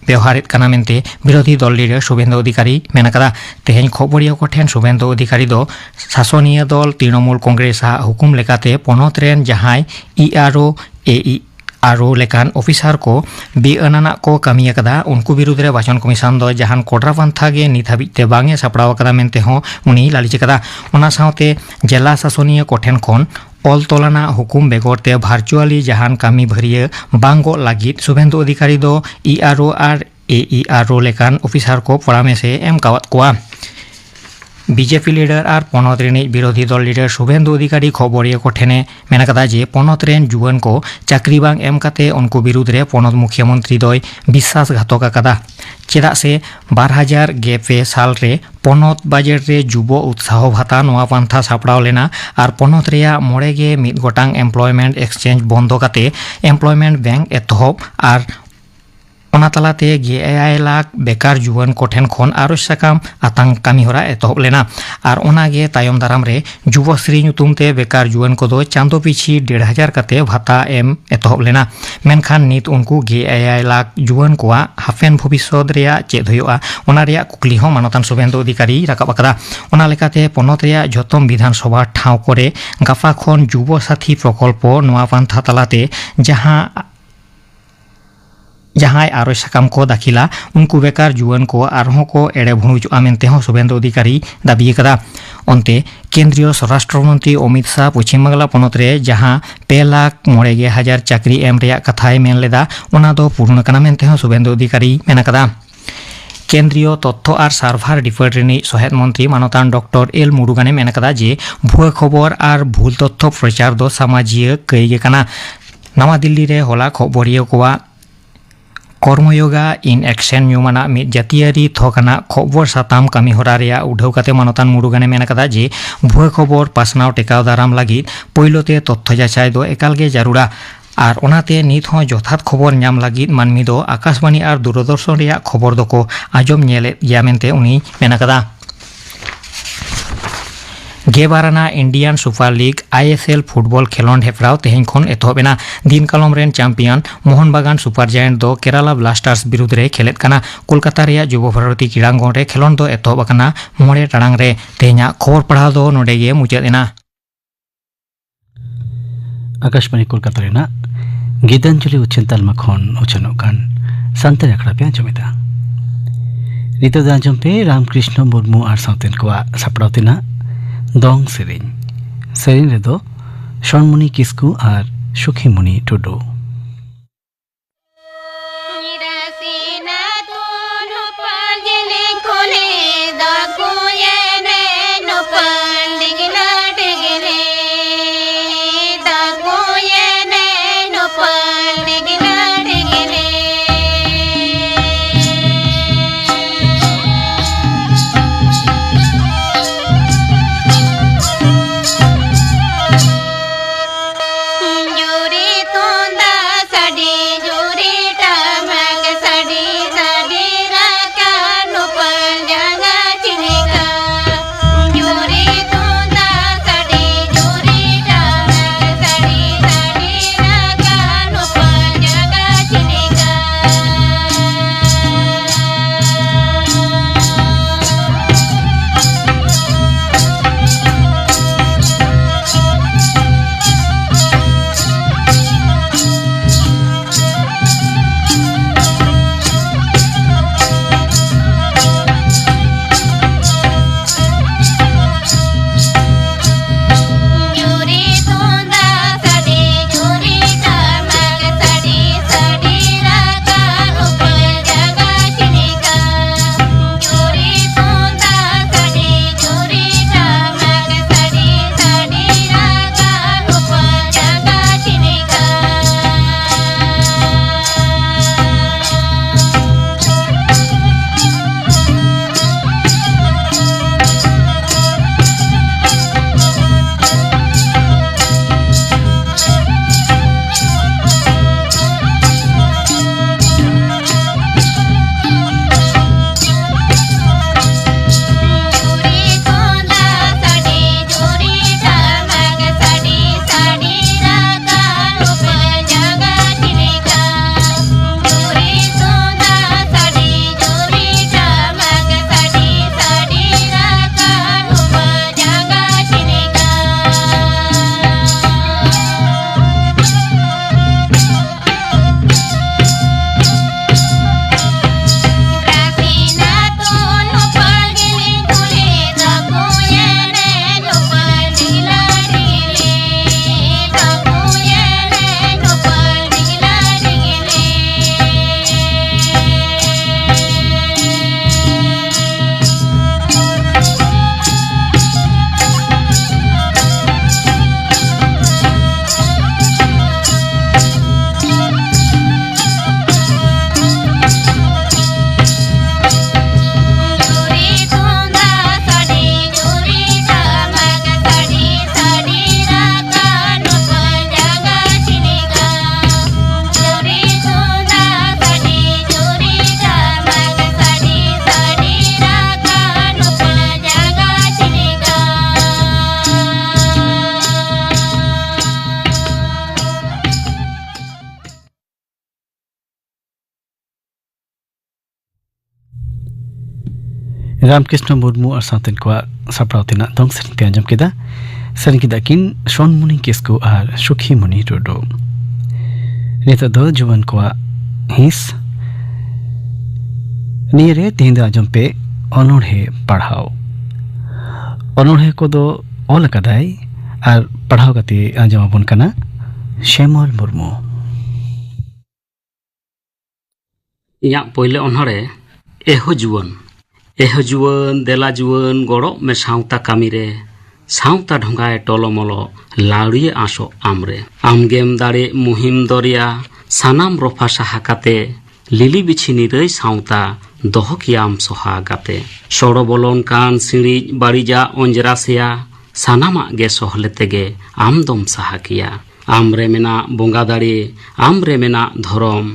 ᱵᱮᱣᱦᱟᱨᱮᱫ ᱠᱟᱱᱟ ᱢᱮᱱᱛᱮ ᱵᱤᱨᱳᱫᱷᱤ ᱫᱚᱞ ᱞᱤᱰᱟᱨ ᱥᱩᱵᱷᱮᱱᱫᱩ ᱚᱫᱷᱤᱠᱟᱨᱤ ᱢᱮᱱ ᱟᱠᱟᱫᱟ᱾ ᱛᱮᱦᱮᱧ ᱠᱷᱚᱵᱚᱨᱤᱭᱟᱹ ᱠᱚ ᱴᱷᱮᱱ ᱥᱩᱵᱷᱮᱱᱫᱩ ᱚᱫᱷᱤᱠᱟᱨᱤ ᱫᱚ ᱥᱟᱥᱚᱱᱤᱭᱟᱹ ᱫᱚᱞ ᱛᱨᱤᱱᱚᱢᱩᱞ ᱠᱚᱝᱜᱨᱮᱥ ᱟᱜ ᱦᱩᱠᱩᱢ ᱞᱮᱠᱟᱛᱮ ᱯᱚᱱᱚᱛ ᱨᱮᱱ ᱡᱟᱦᱟᱸᱭ ᱤ ᱟᱨ ᱳ, ᱮ ᱤ ᱟᱨ ᱳ ᱞᱮᱠᱟᱱ ᱚᱯᱷᱤᱥᱟᱨ ᱠᱚ ᱵᱮᱼᱟᱹᱱᱟᱱᱟᱜ ᱠᱚ ᱠᱟᱹᱢᱤ ᱟᱠᱟᱫᱟ, ᱩᱱᱠᱩ ᱵᱤᱨᱩᱫᱽ ᱨᱮ ᱵᱟᱪᱚᱱ ᱠᱚᱢᱤᱥᱚᱱ ᱫᱚ ᱡᱟᱦᱟᱱ ᱠᱚᱰᱨᱟ ᱯᱟᱱᱛᱷᱟ ᱜᱮ ᱱᱤᱛ ᱦᱟᱹᱵᱤᱡ ᱛᱮ ᱵᱟᱝ ᱮ ᱥᱟᱯᱲᱟᱣ ᱟᱠᱟᱫᱟ ᱢᱮᱱᱛᱮ ᱦᱚᱸ ᱩᱱᱤᱭ ᱞᱟᱹᱞᱤᱥ ᱟᱠᱟᱫᱟ᱾ ᱚᱱᱟ ᱥᱟᱶᱛᱮ ᱡᱮᱞᱟ ᱥᱟᱥᱚᱱᱤᱭᱟᱹ ᱠᱚᱴᱷᱮᱱ ᱠᱷᱚᱱ ᱚᱞ ᱛᱚᱞᱟᱱᱟᱜ ᱦᱩᱠᱩᱢ ᱵᱮᱜᱚᱨ ᱛᱮ ᱵᱷᱟᱨᱪᱩᱣᱟᱞᱤ ᱡᱟᱦᱟᱱ ᱠᱟᱹᱢᱤ ᱵᱷᱟᱹᱨᱭᱟᱹ ᱵᱟᱝ ᱜᱚᱜ ᱞᱟᱹᱜᱤᱫ ᱥᱩᱵᱷᱮᱱᱫᱩ ᱚᱫᱷᱤᱠᱟᱨᱤ ᱫᱚ ᱤ ᱟᱨ ᱳ ᱟᱨ ᱮ ᱤ ᱟᱨ ᱳ ᱞᱮᱠᱟᱱ ᱚᱯᱷᱤᱥᱟᱨ ᱠᱚ ᱯᱚᱨᱟᱢᱮᱥ ᱮ ᱮᱢ ᱠᱟᱣᱟᱫ ᱠᱚᱣᱟ᱾ ᱵᱤᱡᱮᱯᱤ ᱞᱤᱰᱟᱨ ᱟᱨ ᱯᱚᱱᱚᱛ ᱨᱤᱱᱤᱡ ᱵᱤᱨᱳᱫᱷᱤ ᱫᱚᱞ ᱞᱤᱰᱟᱨ ᱥᱩᱵᱷᱮᱱᱫᱩ ᱚᱫᱷᱤᱠᱟᱨᱤ ᱠᱷᱚᱵᱚᱨᱤᱭᱟᱹ ᱠᱚ ᱴᱷᱮᱱᱮ ᱢᱮᱱ ᱟᱠᱟᱫᱟ ᱡᱮ ᱯᱚᱱᱚᱛ ᱨᱮᱱ ᱡᱩᱣᱟᱹᱱ ᱠᱚ ᱪᱟᱹᱠᱨᱤ ᱵᱟᱝ ᱮᱢ ᱠᱟᱛᱮ ᱩᱱᱠᱩ ᱵᱤᱨᱩᱫᱽ ᱨᱮ ᱯᱚᱱᱚᱛ ᱢᱩᱠᱷᱭᱟᱹ ᱢᱚᱱᱛᱨᱤ ᱫᱚᱭ ᱵᱤᱥᱥᱟᱥᱜᱷᱟᱛᱚᱠ ᱟᱠᱟᱫᱟ᱾ ᱪᱮᱫᱟᱜ ᱥᱮ ᱵᱟᱨ ᱦᱟᱡᱟᱨ ᱜᱮᱞ ᱯᱮ ᱥᱟᱞ ᱨᱮ ᱯᱚᱱᱚᱛ ᱵᱟᱡᱮᱴ ᱨᱮ ᱡᱩᱵᱚ ᱩᱛᱥᱟᱦᱚ ᱵᱷᱟᱛᱟ ᱱᱚᱣᱟ ᱯᱟᱱᱛᱷᱟ ᱥᱟᱯᱲᱟᱣ ᱞᱮᱱᱟ ᱟᱨ ᱯᱚᱱᱚᱛ ᱨᱮᱭᱟᱜ ᱢᱚᱬᱮ ᱜᱮ ᱢᱤᱫ ᱜᱚᱴᱟᱝ employment exchange ᱵᱚᱱᱫᱚ ᱠᱟᱛᱮ employment bank ᱮᱛᱚᱦᱚᱵ ᱟᱨ ᱚᱱᱟ ᱛᱟᱞᱟᱛᱮ ᱜᱮᱞ ᱮᱭᱟᱭ ᱞᱟᱠᱷ ᱵᱮᱠᱟᱨ ᱡᱩᱣᱟᱹᱱ ᱠᱚᱴᱷᱮᱱ ᱠᱷᱚᱱ ᱟᱨᱚᱥ ᱥᱟᱠᱟᱢ ᱟᱛᱟᱝ ᱠᱟᱹᱢᱤᱦᱚᱨᱟ ᱮᱛᱚᱦᱚᱵ ᱞᱮᱱᱟ᱾ ᱟᱨ ᱚᱱᱟᱜᱮ ᱛᱟᱭᱚᱢ ᱫᱟᱨᱟᱢ ᱨᱮ ᱡᱩᱵᱚᱥᱨᱤ ᱧᱩᱛᱩᱢ ᱛᱮ ᱵᱮᱠᱟᱨ ᱡᱩᱣᱟᱹᱱ ᱠᱚᱫᱚ ᱪᱟᱸᱫᱚ ᱯᱤᱪᱷᱤ ᱰᱮᱲ ᱦᱟᱡᱟᱨ ᱠᱟᱛᱮ ᱵᱷᱟᱛᱟ ᱮᱢ ᱮᱛᱚᱦᱚᱵ ᱞᱮᱱᱟ᱾ ᱢᱮᱱᱠᱷᱟᱱ ᱱᱤᱛ ᱩᱱᱠᱩ ᱜᱮᱞ ᱮᱭᱟᱭ ᱞᱟᱠᱷ ᱡᱩᱣᱟᱹᱱ ᱠᱚᱣᱟᱜ ᱦᱟᱯᱮᱱ ᱵᱷᱚᱵᱤᱥᱥᱚᱛ ᱨᱮᱭᱟᱜ ᱪᱮᱫ ᱦᱩᱭᱩᱜᱼᱟ, ᱚᱱᱟ ᱨᱮᱭᱟᱜ ᱠᱩᱠᱞᱤ ᱦᱚᱸ ᱢᱟᱱᱚᱛᱟᱱ ᱥᱩᱵᱷᱮᱱᱫᱩ ᱚᱫᱷᱤᱠᱟᱨᱤᱭ ᱨᱟᱠᱟᱵ ᱟᱠᱟᱫᱟ᱾ ᱚᱱᱟ ᱞᱮᱠᱟᱛᱮ ᱯᱚᱱᱚᱛ ᱨᱮᱭᱟᱜ ᱡᱷᱚᱛᱚᱢ ᱵᱤᱫᱷᱟᱱ ᱥᱚᱵᱷᱟ ᱴᱷᱟᱶ ᱠᱚᱨᱮ ᱜᱟᱯᱟ ᱠᱷᱚᱱ ᱡᱩᱵᱚ ᱥᱟᱛᱷᱤ ᱯᱨᱚᱠᱚᱞᱯᱚ ᱱᱚᱣᱟ ᱯᱟᱱᱛᱷᱟ ᱛᱟᱞᱟᱛᱮ ᱡᱟᱦᱟᱸ ᱡᱟᱦᱟᱸᱭ ᱟᱨᱚᱡᱽ ᱥᱟᱠᱟᱢ ᱠᱚ ᱫᱟᱹᱠᱷᱤᱞᱟ, ᱩᱱᱠᱩ ᱵᱮᱠᱟᱨ ᱡᱩᱣᱟᱹᱱ ᱠᱚ ᱟᱨᱦᱚᱸ ᱠᱚ ᱮᱲᱮ ᱵᱷᱩᱲᱩᱡᱚᱜᱼᱟ ᱢᱮᱱᱛᱮ ᱦᱚᱸ ᱥᱩᱵᱷᱮᱱᱫᱩ ᱚᱫᱷᱤᱠᱟᱨᱤᱭ ᱫᱟᱹᱵᱤ ᱟᱠᱟᱫᱟ᱾ ᱚᱱᱛᱮ ᱠᱮᱱᱫᱨᱤᱭᱚ ᱥᱚᱨᱟᱥᱴᱨᱚ ᱢᱚᱱᱛᱨᱤ ᱚᱢᱤᱛ ᱥᱟᱦ ᱯᱚᱪᱷᱤᱢ ᱵᱟᱝᱞᱟ ᱯᱚᱱᱚᱛ ᱨᱮ ᱡᱟᱦᱟᱸ ᱯᱮ ᱞᱟᱠᱷ ᱢᱚᱬᱮ ᱜᱮᱞ ᱦᱟᱡᱟᱨ ᱪᱟᱹᱠᱨᱤ ᱮᱢ ᱨᱮᱭᱟᱜ ᱠᱟᱛᱷᱟᱭ ᱢᱮᱱ ᱞᱮᱫᱟ, ᱚᱱᱟ ᱫᱚ ᱯᱩᱨᱩᱱ ᱟᱠᱟᱱᱟ ᱢᱮᱱᱛᱮ ᱦᱚᱸ ᱥᱩᱵᱷᱮᱱᱫᱩ ᱚᱫᱷᱤᱠᱟᱨᱤᱭ ᱢᱮᱱ ᱟᱠᱟᱫᱟ᱾ ᱠᱮᱱᱫᱨᱤᱭᱚ ᱛᱚᱛᱛᱷᱚ ᱟᱨ ᱥᱟᱨᱵᱷᱟᱨ ᱰᱤᱯᱟᱨᱴᱢᱮᱱᱴ ᱨᱤᱱᱤᱡ ᱥᱚᱦᱮᱫ ᱢᱚᱱᱛᱨᱤ ᱢᱟᱱᱚᱛᱟᱱ ᱰᱚᱠᱴᱚᱨ ᱮᱞ ᱢᱩᱨᱩᱜᱟᱱᱮ ᱢᱮᱱ ᱟᱠᱟᱫᱟ ᱡᱮ ᱵᱷᱩᱣᱟᱹ ᱠᱷᱚᱵᱚᱨ ᱟᱨ ᱵᱷᱩᱞ ᱛᱚᱛᱛᱷᱚ ᱯᱨᱚᱪᱟᱨ ᱫᱚ ᱥᱟᱢᱟᱡᱤᱭᱟᱹ ᱠᱟᱹᱭ ᱜᱮ ᱠᱟᱱᱟ᱾ ᱱᱟᱣᱟ ᱫᱤᱞᱞᱤ ᱨᱮ ᱦᱚᱞᱟ ᱠᱷᱚᱵᱚᱨᱤᱭᱟᱹ ᱠᱚᱣᱟᱜ ᱠᱚᱨᱢᱚᱭᱳᱜᱟ in Action ᱧᱩᱢᱟᱱᱟᱜ ᱢᱤᱫ ᱡᱟᱹᱛᱤᱭᱟᱹᱨᱤ ᱛᱷᱚᱠ ᱟᱱᱟᱜ ᱠᱷᱚᱵᱚᱨ ᱥᱟᱛᱟᱢ ᱠᱟᱹᱢᱤᱦᱚᱨᱟ ᱨᱮᱭᱟᱜ ᱩᱰᱷᱟᱹᱣ ᱠᱟᱛᱮ ᱢᱟᱱᱚᱛᱟᱱ ᱢᱩᱨᱩᱜᱟᱱᱮ ᱢᱮᱱ ᱟᱠᱟᱫᱟ ᱡᱮ ᱵᱷᱩᱣᱟᱹ ᱠᱷᱚᱵᱚᱨ ᱯᱟᱥᱱᱟᱣ ᱴᱮᱠᱟᱣ ᱫᱟᱨᱟᱢ ᱞᱟᱹᱜᱤᱫ ᱯᱳᱭᱞᱳ ᱛᱮ ᱛᱚᱛᱛᱷᱚ ᱡᱟᱪᱟᱭ ᱫᱚ ᱮᱠᱟᱞ ᱜᱮ ᱡᱟᱹᱨᱩᱲᱟ᱾ ᱟᱨ ᱚᱱᱟᱛᱮ ᱱᱤᱛ ᱦᱚᱸ ᱡᱚᱛᱷᱟᱛ ᱠᱷᱚᱵᱚᱨ ᱧᱟᱢ ᱞᱟᱹᱜᱤᱫ ᱢᱟᱹᱱᱢᱤ ᱫᱚ ᱟᱠᱟᱥᱵᱟᱬᱤ ᱟᱨ ᱫᱩᱨᱚᱫᱚᱨᱥᱚᱱ ᱨᱮᱭᱟᱜ ᱠᱷᱚᱵᱚᱨ ᱫᱚᱠᱚ ᱟᱸᱡᱚᱢ ᱧᱮᱞᱮᱫ ᱜᱮᱭᱟ ᱢᱮᱱᱛᱮ ᱩᱱᱤᱭ ᱢᱮᱱ ᱟᱠᱟᱫᱟ᱾ ᱜᱮᱞ ᱵᱟᱨ ᱟᱱᱟᱜ Indian Super League, I S L, football ᱠᱷᱮᱞᱚᱸᱰ ᱦᱮᱯᱨᱟᱣ ᱛᱮᱦᱮᱧ ᱠᱷᱚᱱ ᱮᱛᱚᱦᱚᱵ ᱮᱱᱟ᱾ ᱫᱤᱱ ᱠᱟᱞᱚᱢ ᱨᱮᱱ ᱪᱟᱢᱯᱤᱭᱟᱱ ᱢᱳᱦᱚᱱ ᱵᱟᱜᱟᱱ ᱥᱩᱯᱟᱨ ᱡᱟᱭᱮᱱᱴ ᱫᱚ ᱠᱮᱨᱟᱞᱟ ᱵᱞᱟᱥᱴᱟᱨᱥ ᱵᱤᱨᱩᱫᱽ ᱨᱮ ᱠᱷᱮᱞᱮᱫ ᱠᱟᱱᱟ᱾ ᱠᱳᱞᱠᱟᱛᱟ ᱨᱮᱭᱟᱜ ᱡᱩᱵᱚ ᱵᱷᱟᱨᱚᱛᱤ ᱠᱨᱤᱲᱟᱝᱜᱚᱱ ᱨᱮ ᱠᱷᱮᱞᱚᱸᱰ ᱫᱚ ᱮᱛᱚᱦᱚᱵ ᱟᱠᱟᱱᱟ ᱢᱚᱬᱮ ᱴᱟᱲᱟᱝ ᱨᱮ᱾ ᱛᱮᱦᱮᱧᱟᱜ ᱠᱷᱚᱵᱚᱨ ᱯᱟᱲᱦᱟᱣ ᱫᱚ ᱱᱚᱰᱮ ᱜᱮ ᱢᱩᱪᱟᱹᱫ ᱮᱱᱟ᱾ ᱟᱠᱟᱥᱵᱟᱬᱤ ᱠᱳᱞᱠᱟᱛᱟ ᱨᱮᱱᱟᱜ ᱜᱤᱛᱟᱧᱡᱚᱞᱤ ᱩᱪᱷᱟᱹᱱ ᱛᱟᱞᱢᱟ ᱠᱷᱚᱱ ᱩᱪᱷᱟᱹᱱᱚᱜ ᱠᱟᱱ ᱥᱟᱱᱛᱟᱲᱤ ᱟᱠᱷᱲᱟ ᱯᱮ ᱟᱸᱡᱚᱢᱮᱫᱟ᱾ ᱱᱤᱛᱚᱜ ᱫᱚ ᱟᱸᱡᱚᱢ ᱯᱮ ᱨᱟᱢᱠᱨᱤᱥᱱᱚ ᱢᱩᱨᱢᱩ ᱟᱨ ᱥᱟᱶᱛᱮᱱ ᱠᱚᱣᱟᱜ ᱥᱟᱯᱲᱟᱣ ᱛᱮᱱᱟᱜ ᱫᱚᱝ ᱥᱮᱨᱮᱧ᱾ ᱥᱮᱨᱮᱧ ᱨᱮᱫᱚ ᱥᱚᱱᱢᱩᱱᱤ ᱠᱤᱥᱠᱩ ᱟᱨ ᱥᱩᱠᱷᱤᱢᱩᱱᱤ ᱴᱩᱰᱩ᱾ ᱨᱟᱢᱠᱨᱤᱥᱱᱚ ᱢᱩᱨᱢᱩ ᱟᱨ ᱥᱟᱶᱛᱮᱱ ᱠᱚᱣᱟᱜ ᱥᱟᱯᱲᱟᱣ ᱛᱮᱱᱟᱜ ᱫᱚᱝ ᱥᱮᱨᱮᱧ ᱯᱮ ᱟᱸᱡᱚᱢ ᱠᱮᱫᱟ᱾ ᱥᱮᱨᱮᱧ ᱠᱮᱫᱟ ᱠᱤᱱ ᱥᱚᱱᱢᱩᱱᱤ ᱠᱤᱥᱠᱩ ᱟᱨ ᱥᱩᱠᱷᱤᱢᱩᱱᱤ ᱴᱩᱰᱩ᱾ ᱱᱤᱛᱚᱜ ᱫᱚ ᱡᱩᱣᱟᱹᱱ ᱠᱚᱣᱟᱜ ᱦᱤᱸᱥ᱾ ᱱᱤᱭᱟᱹ ᱨᱮ ᱛᱮᱦᱮᱧ ᱫᱚ ᱟᱸᱡᱚᱢ ᱯᱮ ᱚᱱᱚᱬᱦᱮ ᱯᱟᱲᱦᱟᱣ᱾ ᱚᱱᱚᱬᱦᱮ ᱠᱚᱫᱚ ᱚᱞ ᱟᱠᱟᱫᱟᱭ ᱟᱨ ᱯᱟᱲᱦᱟᱣ ᱠᱟᱛᱮ ᱟᱸᱡᱚᱢ ᱟᱵᱚᱱ ᱠᱟᱱᱟ ᱥᱮᱢᱚᱞ ᱢᱩᱨᱢᱩ᱾ ᱤᱧᱟᱹᱜ ᱯᱳᱭᱞᱳ ᱚᱱᱚᱬᱦᱮ, ᱮᱦᱚ ᱡᱩᱣᱟᱹᱱ᱾ ᱮᱦᱚ ᱡᱩᱣᱟᱹᱱ, ᱫᱮᱞᱟ ᱡᱩᱣᱟᱹᱱ, ᱜᱚᱲᱚᱜ ᱢᱮ ᱥᱟᱶᱛᱟ ᱠᱟᱹᱢᱤ ᱨᱮ᱾ ᱥᱟᱶᱛᱟ ᱰᱷᱚᱸᱜᱟᱭ ᱴᱚᱞᱚᱢᱚᱞᱚ, ᱞᱟᱣᱲᱤᱭᱟᱹ ᱟᱸᱥᱚᱜ ᱟᱢ ᱨᱮ᱾ ᱟᱢ ᱜᱮᱢ ᱫᱟᱲᱮᱜ ᱢᱩᱦᱤᱢ ᱫᱚᱨᱭᱟ, ᱥᱟᱱᱟᱢ ᱨᱚᱯᱷᱟ ᱥᱟᱦᱟ ᱠᱟᱛᱮ, ᱞᱤᱞᱤ ᱵᱤᱪᱷᱤ ᱱᱤᱨᱟᱹᱭ ᱥᱟᱶᱛᱟ, ᱫᱚᱦᱚ ᱠᱮᱭᱟᱢ ᱥᱚᱦᱟ ᱜᱟᱛᱮ᱾ ᱥᱚᱲᱚ ᱵᱚᱞᱚᱱ ᱠᱟᱱ ᱥᱤᱬᱤᱡ ᱵᱟᱹᱲᱤᱡᱟᱜ ᱚᱸᱡᱽᱨᱟ ᱥᱮᱭᱟ, ᱥᱟᱱᱟᱢᱟᱜ ᱜᱮ ᱥᱚᱦᱞᱮ ᱛᱮᱜᱮ ᱟᱢ ᱫᱚᱢ ᱥᱟᱦᱟ ᱠᱮᱭᱟ᱾ ᱟᱢ ᱨᱮ ᱢᱮᱱᱟᱜ ᱵᱚᱸᱜᱟ ᱫᱟᱲᱮ, ᱟᱢ ᱨᱮ ᱢᱮᱱᱟᱜ ᱫᱷᱚᱨᱚᱢ,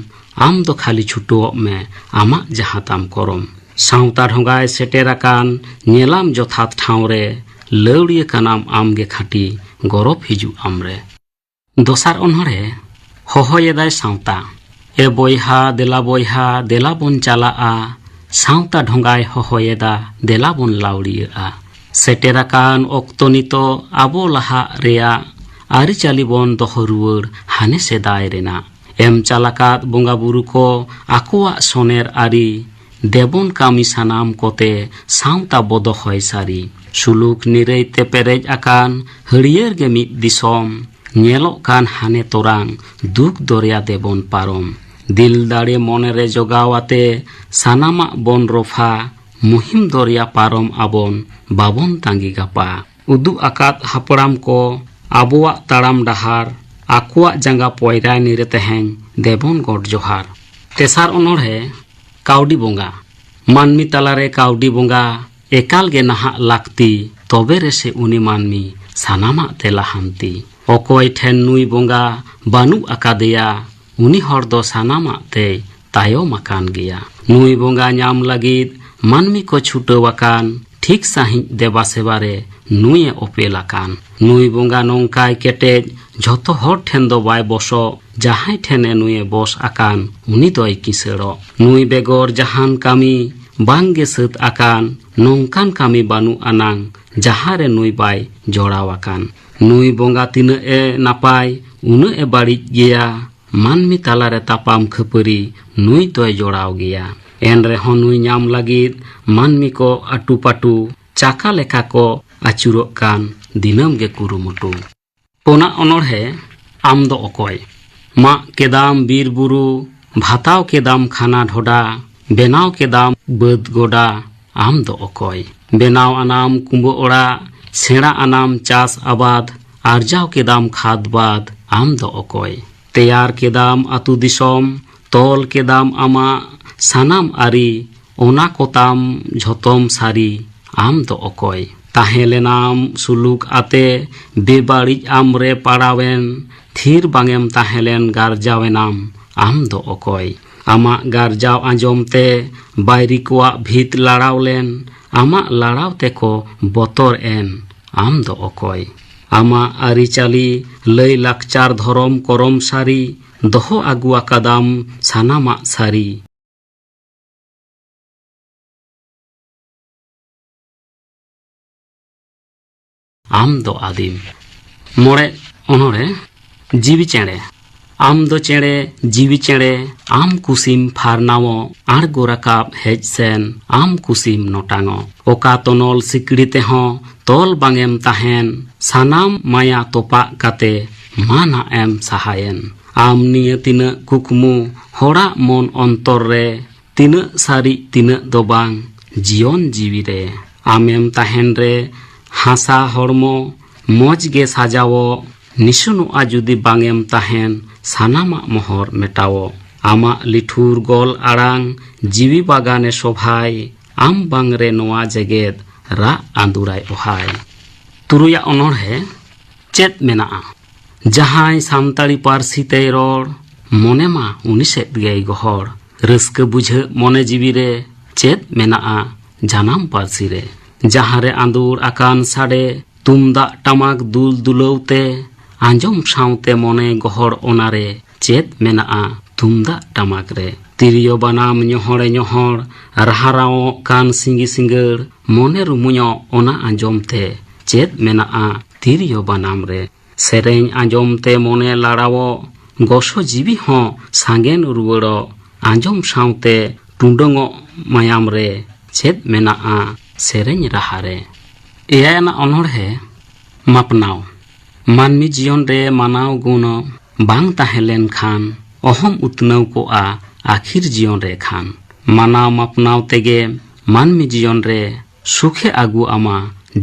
ᱟᱢ ᱫᱚ ᱠᱷᱟᱹᱞᱤ ᱪᱷᱩᱴᱟᱹᱣᱚᱜ ᱢᱮ ᱟᱢᱟᱜ ᱡᱟᱦᱟᱸ ᱛᱟᱢ ᱠᱚᱨᱚᱢ᱾ ᱥᱟᱶᱛᱟ ᱰᱷᱚᱸᱜᱟᱭ ᱥᱮᱴᱮᱨ ᱟᱠᱟᱱ, ᱧᱮᱞᱟᱢ ᱡᱚᱛᱷᱟᱛ ᱴᱷᱟᱶ ᱨᱮ, ᱞᱟᱹᱣᱲᱤᱭᱟᱹ ᱠᱟᱱᱟᱢ ᱟᱢ ᱜᱮ ᱠᱷᱟᱹᱴᱤ, ᱜᱚᱨᱚᱵᱽ ᱦᱤᱡᱩᱜ ᱟᱢ ᱨᱮ᱾ ᱫᱚᱥᱟᱨ ᱚᱱᱚᱬᱦᱮ, ᱦᱚᱦᱚᱭᱮᱫᱟᱭ ᱥᱟᱶᱛᱟ᱾ ᱮ ᱵᱚᱭᱦᱟ, ᱫᱮᱞᱟ ᱵᱚᱭᱦᱟ, ᱫᱮᱞᱟ ᱵᱚᱱ ᱪᱟᱞᱟᱜᱼᱟ, ᱥᱟᱶᱛᱟ ᱰᱷᱚᱸᱜᱟᱭ ᱦᱚᱦᱚᱭᱮᱫᱟ, ᱫᱮᱞᱟ ᱵᱚᱱ ᱞᱟᱣᱲᱤᱭᱟᱹᱜᱼᱟ᱾ ᱥᱮᱴᱮᱨ ᱟᱠᱟᱱ ᱚᱠᱛᱚ ᱱᱤᱛᱚᱜ ᱟᱵᱚ ᱞᱟᱦᱟᱜ ᱨᱮᱭᱟᱜ, ᱟᱹᱨᱤᱪᱟᱹᱞᱤ ᱵᱚᱱ ᱫᱚᱦᱚ ᱨᱩᱣᱟᱹᱲ ᱦᱟᱱᱮ ᱥᱮᱫᱟᱭ ᱨᱮᱱᱟᱜ᱾ ᱮᱢ ᱪᱟᱞ ᱟᱠᱟᱫ ᱵᱚᱸᱜᱟ ᱵᱩᱨᱩ ᱠᱚ ᱟᱠᱚᱣᱟᱜ ᱥᱚᱱᱮᱨ ᱟᱹᱨᱤ, ᱫᱮᱵᱚᱱ ᱠᱟᱹᱢᱤ ᱥᱟᱱᱟᱢ ᱠᱚᱛᱮ ᱥᱟᱶᱛᱟ ᱵᱚ ᱫᱚᱦᱚᱭ ᱥᱟᱹᱨᱤ᱾ ᱥᱩᱞᱩᱠ ᱱᱤᱨᱟᱹᱭ ᱛᱮ ᱯᱮᱨᱮᱡ ᱟᱠᱟᱱ ᱦᱟᱹᱨᱭᱟᱹᱲ ᱜᱮ ᱢᱤᱫ ᱫᱤᱥᱚᱢ, ᱧᱮᱞᱚᱜ ᱠᱟᱱ ᱦᱟᱱᱮ ᱛᱚᱨᱟᱝ ᱫᱩᱠ ᱫᱚᱨᱭᱟ ᱫᱮᱵᱚᱱ ᱯᱟᱨᱚᱢ᱾ ᱫᱤᱞ ᱫᱟᱲᱮ ᱢᱚᱱᱮ ᱨᱮ ᱡᱚᱜᱟᱣ ᱟᱛᱮ ᱥᱟᱱᱟᱢᱟᱜ ᱵᱚᱱ ᱨᱚᱯᱷᱟ, ᱢᱩᱦᱤᱢ ᱫᱚᱨᱭᱟ ᱯᱟᱨᱚᱢ ᱟᱵᱚᱱ ᱵᱟᱵᱚᱱ ᱛᱟᱸᱜᱤ ᱜᱟᱯᱟ᱾ ᱩᱫᱩᱜ ᱟᱠᱟᱫ ᱦᱟᱯᱲᱟᱢ ᱠᱚ ᱟᱵᱚᱣᱟᱜ ᱛᱟᱲᱟᱢ ᱰᱟᱦᱟᱨ, ᱟᱠᱚᱣᱟᱜ ᱡᱟᱸᱜᱟ ᱯᱚᱭᱨᱟᱭ ᱱᱤᱨᱮ ᱛᱮᱦᱮᱧ ᱫᱮᱵᱚᱱ ᱜᱚᱰ ᱡᱚᱦᱟᱨ᱾ ᱛᱮᱥᱟᱨ ᱚᱱᱚᱬᱦᱮ, ᱠᱟᱹᱣᱰᱤ ᱵᱚᱸᱜᱟ᱾ ᱢᱟᱹᱱᱢᱤ ᱛᱟᱞᱟᱨᱮ ᱠᱟᱹᱣᱰᱤ ᱵᱚᱸᱜᱟ ᱮᱠᱟᱞ ᱜᱮ ᱱᱟᱦᱟᱜ ᱞᱟᱹᱠᱛᱤ, ᱛᱚᱵᱮ ᱨᱮᱥᱮ ᱩᱱᱤ ᱢᱟᱹᱱᱢᱤ ᱥᱟᱱᱟᱢᱟᱜ ᱛᱮ ᱞᱟᱦᱟᱱᱛᱤ᱾ ᱚᱠᱚᱭ ᱴᱷᱮᱱ ᱱᱩᱭ ᱵᱚᱸᱜᱟ ᱵᱟᱹᱱᱩᱜ ᱟᱠᱟᱫᱮᱭᱟ, ᱩᱱᱤ ᱦᱚᱲ ᱫᱚ ᱥᱟᱱᱟᱢᱟᱜ ᱛᱮᱭ ᱛᱟᱭᱚᱢ ᱟᱠᱟᱱ ᱜᱮᱭᱟ᱾ ᱱᱩᱭ ᱵᱚᱸᱜᱟ ᱧᱟᱢ ᱞᱟᱹᱜᱤᱫ ᱢᱟᱹᱱᱢᱤ ᱠᱚ ᱪᱷᱩᱴᱟᱹᱣ ᱟᱠᱟᱱ, ᱴᱷᱤᱠ ᱥᱟᱺᱦᱤᱡ ᱫᱮᱵᱟ ᱥᱮᱵᱟ ᱨᱮ ᱱᱩᱭᱮ ᱚᱯᱮᱞ ᱟᱠᱟᱱ᱾ ᱱᱩᱭ ᱵᱚᱸᱜᱟ ᱱᱚᱝᱠᱟᱭ ᱠᱮᱴᱮᱡ, ᱡᱷᱚᱛᱚ ᱦᱚᱲ ᱴᱷᱮᱱ ᱫᱚ ᱵᱟᱭ ᱵᱚᱥᱚᱜ, ᱡᱟᱦᱟᱸᱭ ᱴᱷᱮᱱᱮ ᱱᱩᱭᱮ ᱵᱚᱥ ᱟᱠᱟᱱ, ᱩᱱᱤ ᱫᱚᱭ ᱠᱤᱥᱟᱹᱲᱚᱜ᱾ ᱱᱩᱭ ᱵᱮᱜᱚᱨ ᱡᱟᱦᱟᱱ ᱠᱟᱹᱢᱤ ᱵᱟᱝ ᱜᱮ ᱥᱟᱹᱛ ᱟᱠᱟᱱ ᱱᱚᱝᱠᱟᱱ ᱠᱟᱹᱢᱤ ᱵᱟᱹᱱᱩᱜ ᱟᱱᱟᱝ ᱡᱟᱦᱟᱸ ᱨᱮ ᱱᱩᱭ ᱵᱟᱭ ᱡᱚᱲᱟᱣ ᱟᱠᱟᱱ᱾ ᱱᱩᱭ ᱵᱚᱸᱜᱟ ᱛᱤᱱᱟᱹᱜ ᱮ ᱱᱟᱯᱟᱭ, ᱩᱱᱟᱹᱜ ᱮ ᱵᱟᱹᱲᱤᱡ ᱜᱮᱭᱟ᱾ ᱢᱟᱹᱱᱢᱤ ᱛᱟᱞᱟᱨᱮ ᱛᱟᱯᱟᱢ ᱠᱷᱟᱹᱯᱟᱹᱨᱤ ᱱᱩᱭ ᱫᱚᱭ ᱡᱚᱲᱟᱣ ᱜᱮᱭᱟ᱾ ᱮᱱ ᱨᱮᱦᱚᱸ ᱱᱩᱭ ᱧᱟᱢ ᱞᱟᱹᱜᱤᱫ ᱢᱟᱹᱱᱢᱤ ᱠᱚ ᱟᱹᱴᱩᱯᱟᱹᱴᱩ ᱪᱟᱠᱟ ᱞᱮᱠᱟ ᱠᱚ ᱟᱹᱪᱩᱨᱚᱜ ᱠᱟᱱ ᱫᱤᱱᱟᱹᱢ ᱜᱮ ᱠᱩᱨᱩᱢᱩᱴᱩ᱾ ᱯᱩᱱᱟᱜ ᱚᱱᱚᱬᱦᱮ, ᱟᱢ ᱫᱚ ᱚᱠᱚᱭ? ᱢᱟᱜ ᱠᱮᱫᱟᱢ ᱵᱤᱨ ᱵᱩᱨᱩ, ᱵᱷᱟᱛᱟᱣ ᱠᱮᱫᱟᱢ ᱠᱷᱟᱱᱟ ᱰᱷᱚᱰᱟ, ᱵᱮᱱᱟᱣ ᱠᱮᱫᱟᱢ ᱵᱟᱹᱫᱽ ᱜᱚᱰᱟ, ᱟᱢ ᱫᱚ ᱚᱠᱚᱭ? ᱵᱮᱱᱟᱣ ᱟᱱᱟᱢ ᱠᱩᱸᱵᱟᱹ ᱚᱲᱟᱜ, ᱥᱮᱬᱟ ᱟᱱᱟᱢ ᱪᱟᱥ ᱟᱵᱟᱫ, ᱟᱨᱡᱟᱣ ᱠᱮᱫᱟᱢ ᱠᱷᱟᱫᱽ ᱵᱟᱫᱽ, ᱟᱢ ᱫᱚ ᱚᱠᱚᱭ? ᱛᱮᱭᱟᱨ ᱠᱮᱫᱟᱢ ᱟᱹᱛᱩ ᱫᱤᱥᱚᱢ, ᱛᱚᱞ ᱠᱮᱫᱟᱢ ᱟᱢᱟᱜ ᱥᱟᱱᱟᱢ ᱟᱹᱨᱤ, ᱚᱱᱟ ᱠᱚᱛᱟᱢ ᱡᱷᱚᱛᱚᱢ ᱥᱟᱹᱨᱤ, ᱟᱢ ᱫᱚ ᱚᱠᱚᱭ? ᱛᱟᱦᱮᱸ ᱞᱮᱱᱟᱢ ᱥᱩᱞᱩᱠ ᱟᱛᱮ, ᱵᱮᱵᱟᱹᱲᱤᱡ ᱟᱢ ᱨᱮ ᱯᱟᱲᱟᱣᱮᱱ, ᱛᱷᱤᱨ ᱵᱟᱝᱮᱢ ᱛᱟᱦᱮᱸ ᱞᱮᱱ ᱜᱟᱨᱡᱟᱣᱮᱱᱟᱢ, ᱟᱢ ᱫᱚ ᱚᱠᱚᱭ? ᱟᱢᱟᱜ ᱜᱟᱨᱡᱟᱣ ᱟᱸᱡᱚᱢ ᱛᱮ, ᱵᱟᱹᱭᱨᱤ ᱠᱚᱣᱟᱜ ᱵᱷᱤᱛ ᱞᱟᱲᱟᱣ ᱞᱮᱱ, ᱟᱢᱟᱜ ᱞᱟᱲᱟᱣ ᱛᱮᱠᱚ ᱵᱚᱛᱚᱨ ᱮᱱ, ᱟᱢ ᱫᱚ ᱚᱠᱚᱭ? ᱟᱢᱟᱜ ᱟᱹᱨᱤᱪᱟᱹᱞᱤ, ᱞᱟᱹᱭ ᱞᱟᱠᱪᱟᱨ, ᱫᱷᱚᱨᱚᱢ ᱠᱚᱨᱚᱢ ᱥᱟᱹᱨᱤ, ᱫᱚᱦᱚ ᱟᱹᱜᱩ ᱟᱠᱟᱫᱟᱢ ᱥᱟᱱᱟᱢᱟᱜ ᱥᱟᱹᱨᱤ᱾ ᱟᱢ ᱫᱚ ᱟᱹᱫᱤᱢ᱾ ᱢᱚᱬᱮ ᱚᱱᱚᱬᱦᱮ, ᱡᱤᱣᱤ ᱪᱮᱬᱮ᱾ ᱟᱢ ᱫᱚ ᱪᱮᱬᱮ, ᱡᱤᱣᱤ ᱪᱮᱬᱮ, ᱟᱢ ᱠᱩᱥᱤᱢ ᱯᱷᱟᱨᱱᱟᱣᱚᱜ, ᱟᱬᱜᱚ ᱨᱟᱠᱟᱵ ᱦᱮᱡ ᱥᱮᱱ, ᱟᱢ ᱠᱩᱥᱤᱢ ᱱᱚᱴᱟᱝᱚᱜ᱾ ᱚᱠᱟ ᱛᱚᱱᱚᱞ ᱥᱤᱠᱲᱤ ᱛᱮᱦᱚᱸ ᱛᱚᱞ ᱵᱟᱝᱮᱢ ᱛᱟᱦᱮᱱ, ᱥᱟᱱᱟᱢ ᱢᱟᱭᱟ ᱛᱚᱯᱟᱜ ᱠᱟᱛᱮ ᱢᱟ ᱱᱟᱜ ᱮᱢ ᱥᱟᱦᱟᱭᱮᱱ᱾ ᱟᱢ ᱱᱤᱭᱟᱹ ᱛᱤᱱᱟᱹᱜ ᱠᱩᱠᱢᱩ ᱦᱚᱲᱟᱜ ᱢᱚᱱ ᱚᱱᱛᱚᱨ ᱨᱮ, ᱛᱤᱱᱟᱹᱜ ᱥᱟᱹᱨᱤ ᱛᱤᱱᱟᱹᱜ ᱫᱚ ᱵᱟᱝ ᱡᱤᱭᱚᱱ ᱡᱤᱣᱤ ᱨᱮ᱾ ᱟᱢᱮᱢ ᱛᱟᱦᱮᱱ ᱨᱮ ᱦᱟᱥᱟ ᱦᱚᱲᱢᱚ ᱢᱚᱡᱽ ᱜᱮ ᱥᱟᱡᱟᱣᱚᱜ, ᱱᱤᱥᱩᱱᱚᱜᱼᱟ ᱡᱩᱫᱤ ᱵᱟᱝᱮᱢ ᱛᱟᱦᱮᱱ ᱥᱟᱱᱟᱢᱟᱜ ᱢᱚᱦᱚᱨ ᱢᱮᱴᱟᱣᱚᱜ᱾ ᱟᱢᱟᱜ ᱞᱤᱴᱷᱩᱨ ᱜᱚᱞ ᱟᱲᱟᱝ ᱡᱤᱣᱤ ᱵᱟᱜᱟᱱᱮ ᱥᱚᱵᱷᱟᱭ, ᱟᱢ ᱵᱟᱝ ᱨᱮ ᱱᱚᱣᱟ ᱡᱮᱜᱮᱛ ᱨᱟᱜ ᱟᱸᱫᱩᱨᱟᱭ ᱚᱦᱟᱭ᱾ ᱛᱩᱨᱩᱭᱟᱜ ᱚᱱᱚᱬᱦᱮ, ᱪᱮᱫ ᱢᱮᱱᱟᱜᱼᱟ? ᱡᱟᱦᱟᱸᱭ ᱥᱟᱱᱛᱟᱲᱤ ᱯᱟᱹᱨᱥᱤ ᱛᱮᱭ ᱨᱚᱲ, ᱢᱚᱱᱮ ᱢᱟ ᱩᱱᱤ ᱥᱮᱫ ᱜᱮᱭ ᱜᱚᱦᱚᱲ᱾ ᱨᱟᱹᱥᱠᱟᱹ ᱵᱩᱡᱷᱟᱹᱜ ᱢᱚᱱᱮ ᱡᱤᱣᱤ ᱨᱮ, ᱪᱮᱫ ᱢᱮᱱᱟᱜᱼᱟ ᱡᱟᱱᱟᱢ ᱯᱟᱹᱨᱥᱤ ᱨᱮ? ᱡᱟᱦᱟᱸ ᱨᱮ ᱟᱸᱫᱳᱲ ᱟᱠᱟᱱ ᱥᱟᱰᱮ, ᱛᱩᱢᱫᱟᱜ ᱴᱟᱢᱟᱠ ᱫᱩᱞ ᱫᱩᱞᱟᱹᱣ ᱛᱮ, ᱟᱸᱡᱚᱢ ᱥᱟᱶᱛᱮ ᱢᱚᱱᱮ ᱜᱚᱦᱚᱲ ᱚᱱᱟ ᱨᱮ, ᱪᱮᱫ ᱢᱮᱱᱟᱜᱼᱟ ᱛᱩᱢᱫᱟᱜ ᱴᱟᱢᱟᱠ ᱨᱮ? ᱛᱤᱨᱭᱳ ᱵᱟᱱᱟᱢ ᱧᱚᱦᱚᱲᱮ ᱧᱚᱦᱚᱲ ᱨᱟᱦᱟᱨᱟᱣᱚᱜ ᱠᱟᱱ ᱥᱤᱸᱜᱤ ᱥᱤᱸᱜᱟᱹᱲ, ᱢᱚᱱᱮ ᱨᱩᱢᱩᱧᱚᱜ ᱚᱱᱟ ᱟᱸᱡᱚᱢ ᱛᱮ᱾ ᱪᱮᱫ ᱢᱮᱱᱟᱜᱼᱟ ᱛᱤᱨᱭᱳ ᱵᱟᱱᱟᱢ ᱨᱮ? ᱥᱮᱨᱮᱧ ᱟᱸᱡᱚᱢ ᱛᱮ ᱢᱚᱱᱮ ᱞᱟᱲᱟᱣᱚᱜ, ᱜᱚᱥᱚ ᱡᱤᱣᱤ ᱦᱚᱸ ᱥᱟᱸᱜᱮᱱ ᱨᱩᱣᱟᱹᱲᱚᱜ, ᱟᱸᱡᱚᱢ ᱥᱟᱶᱛᱮ ᱴᱩᱰᱟᱹᱝᱚᱜ ᱢᱟᱭᱟᱢ ᱨᱮ᱾ ᱪᱮᱫ ᱢᱮᱱᱟᱜᱼᱟ ᱥᱮᱨᱮᱧ ᱨᱟᱦᱟ ᱨᱮ? ᱮᱭᱟᱭ ᱟᱱᱟᱜ ᱚᱱᱚᱬᱦᱮ, ᱢᱟᱯᱱᱟᱣ᱾ ᱢᱟᱹᱱᱢᱤ ᱡᱤᱭᱚᱱ ᱨᱮ ᱢᱟᱱᱟᱣ ᱜᱩᱱ ᱵᱟᱝ ᱛᱟᱦᱮᱸ ᱞᱮᱱ ᱠᱷᱟᱱ ᱚᱦᱚᱢ ᱩᱛᱱᱟᱹᱣ ᱠᱚᱜᱼᱟ ᱟᱹᱠᱷᱤᱨ ᱡᱤᱭᱚᱱ ᱨᱮ ᱠᱷᱟᱱ᱾ ᱢᱟᱱᱟᱣ ᱢᱟᱯᱱᱟᱣ ᱛᱮᱜᱮ ᱢᱟᱹᱱᱢᱤ ᱡᱤᱭᱚᱱ ᱨᱮ ᱥᱩᱠᱷᱮ ᱟᱹᱜᱩ ᱟᱢᱟ